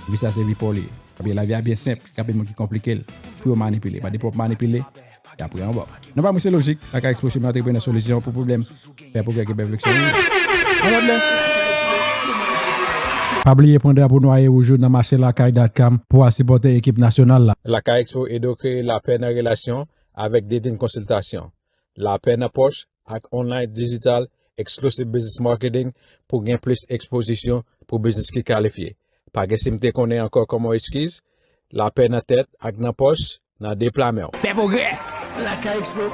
Vi sa se vi pa w li ye. Paske lavi a byen senp, gen anpil moun ki konplike l pou yo manipile. Paske depi w ap manipile, y ap pran anba. Nou pa mwen se lojik, Lakay Expo, chemen antreprenè, solisyon pou pwoblèm. Fè pwogrè ke bèf leksyon. An lòt lè. Pa bliye pran drapo nwa e wouj ou nan mache lakay dot com pou al sipòte ekip nasyonal la. Lakay Expo ede w kreye lapè nan relasyon avèk de liy konsiltasyon. Lapè nan pòch ak online digital exclusive business marketing pou gen plis ekspozisyon pou biznis ki kalifye. Pa gen si m te konnen ankò kòman eskiz, lapè nan tèt ak nan pòch, nan de pla men w. Fè pwogrè! Lakay Expo.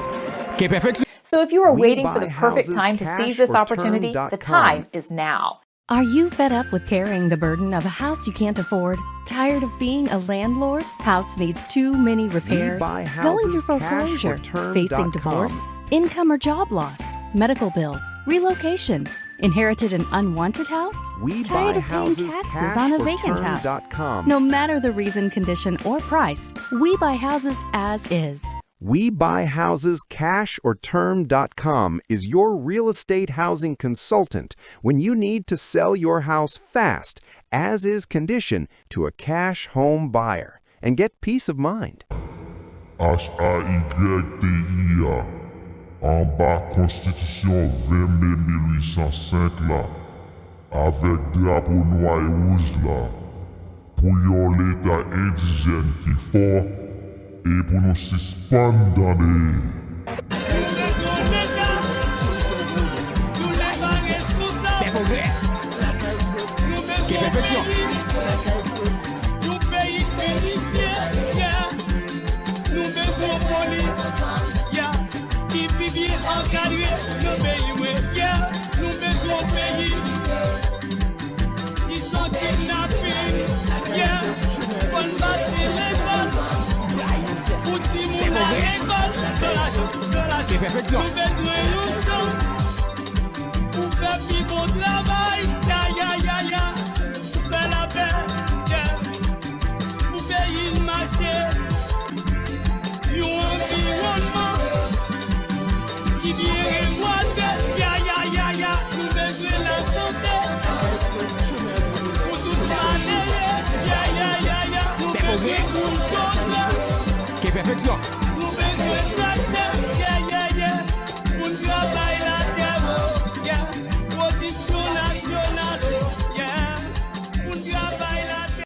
Ke pèfeksyon! So if you are waiting for the perfect time to seize this opportunity, the time is now. Are you fed up with carrying the burden of a house you can't afford? Tired of being a landlord? House needs too many repairs? Going through foreclosure? Facing divorce? Income or job loss? Medical bills? Relocation? Inherited an unwanted house? Tired of paying taxes on a vacant house? No matter the reason, condition, or price, we buy houses as is. We buy houses cash or term dot com is your real estate housing consultant when you need to sell your house fast, as is condition, to a cash home buyer and get peace of mind. H A Y T I A. Anba Konstitisyon ven me mil uit san senk la, avèk drapo nwa e wouj la, pou yon Leta endijèn ki fò e pou nou sispann tande. Fè pwogrè. Gen pèfeksyon. Yon peyi inifye, yeah. Nou bezwen yon polis, yeah, ki pi byen ankadre nan peyi mwen, yeah. Nou bezwen yon peyi ki san kidnapin, yeah. Fò n bati lekòl pou timoun nan lekòl san lajan, san lajan. Nou bezwen yon chanm pou fè pi bon travay, ya, ya, ya, ya. Pou fè lapè, yeah. Pou peyi n mache. Yon anviwònman ki byen rebwaze, ya, ya, ya, ya. Nou bezwen lasante pou tout malere, ya, ya, ya, ya. Nou bezwen bouldoze. Ke pèfeksyon. Nou bezwen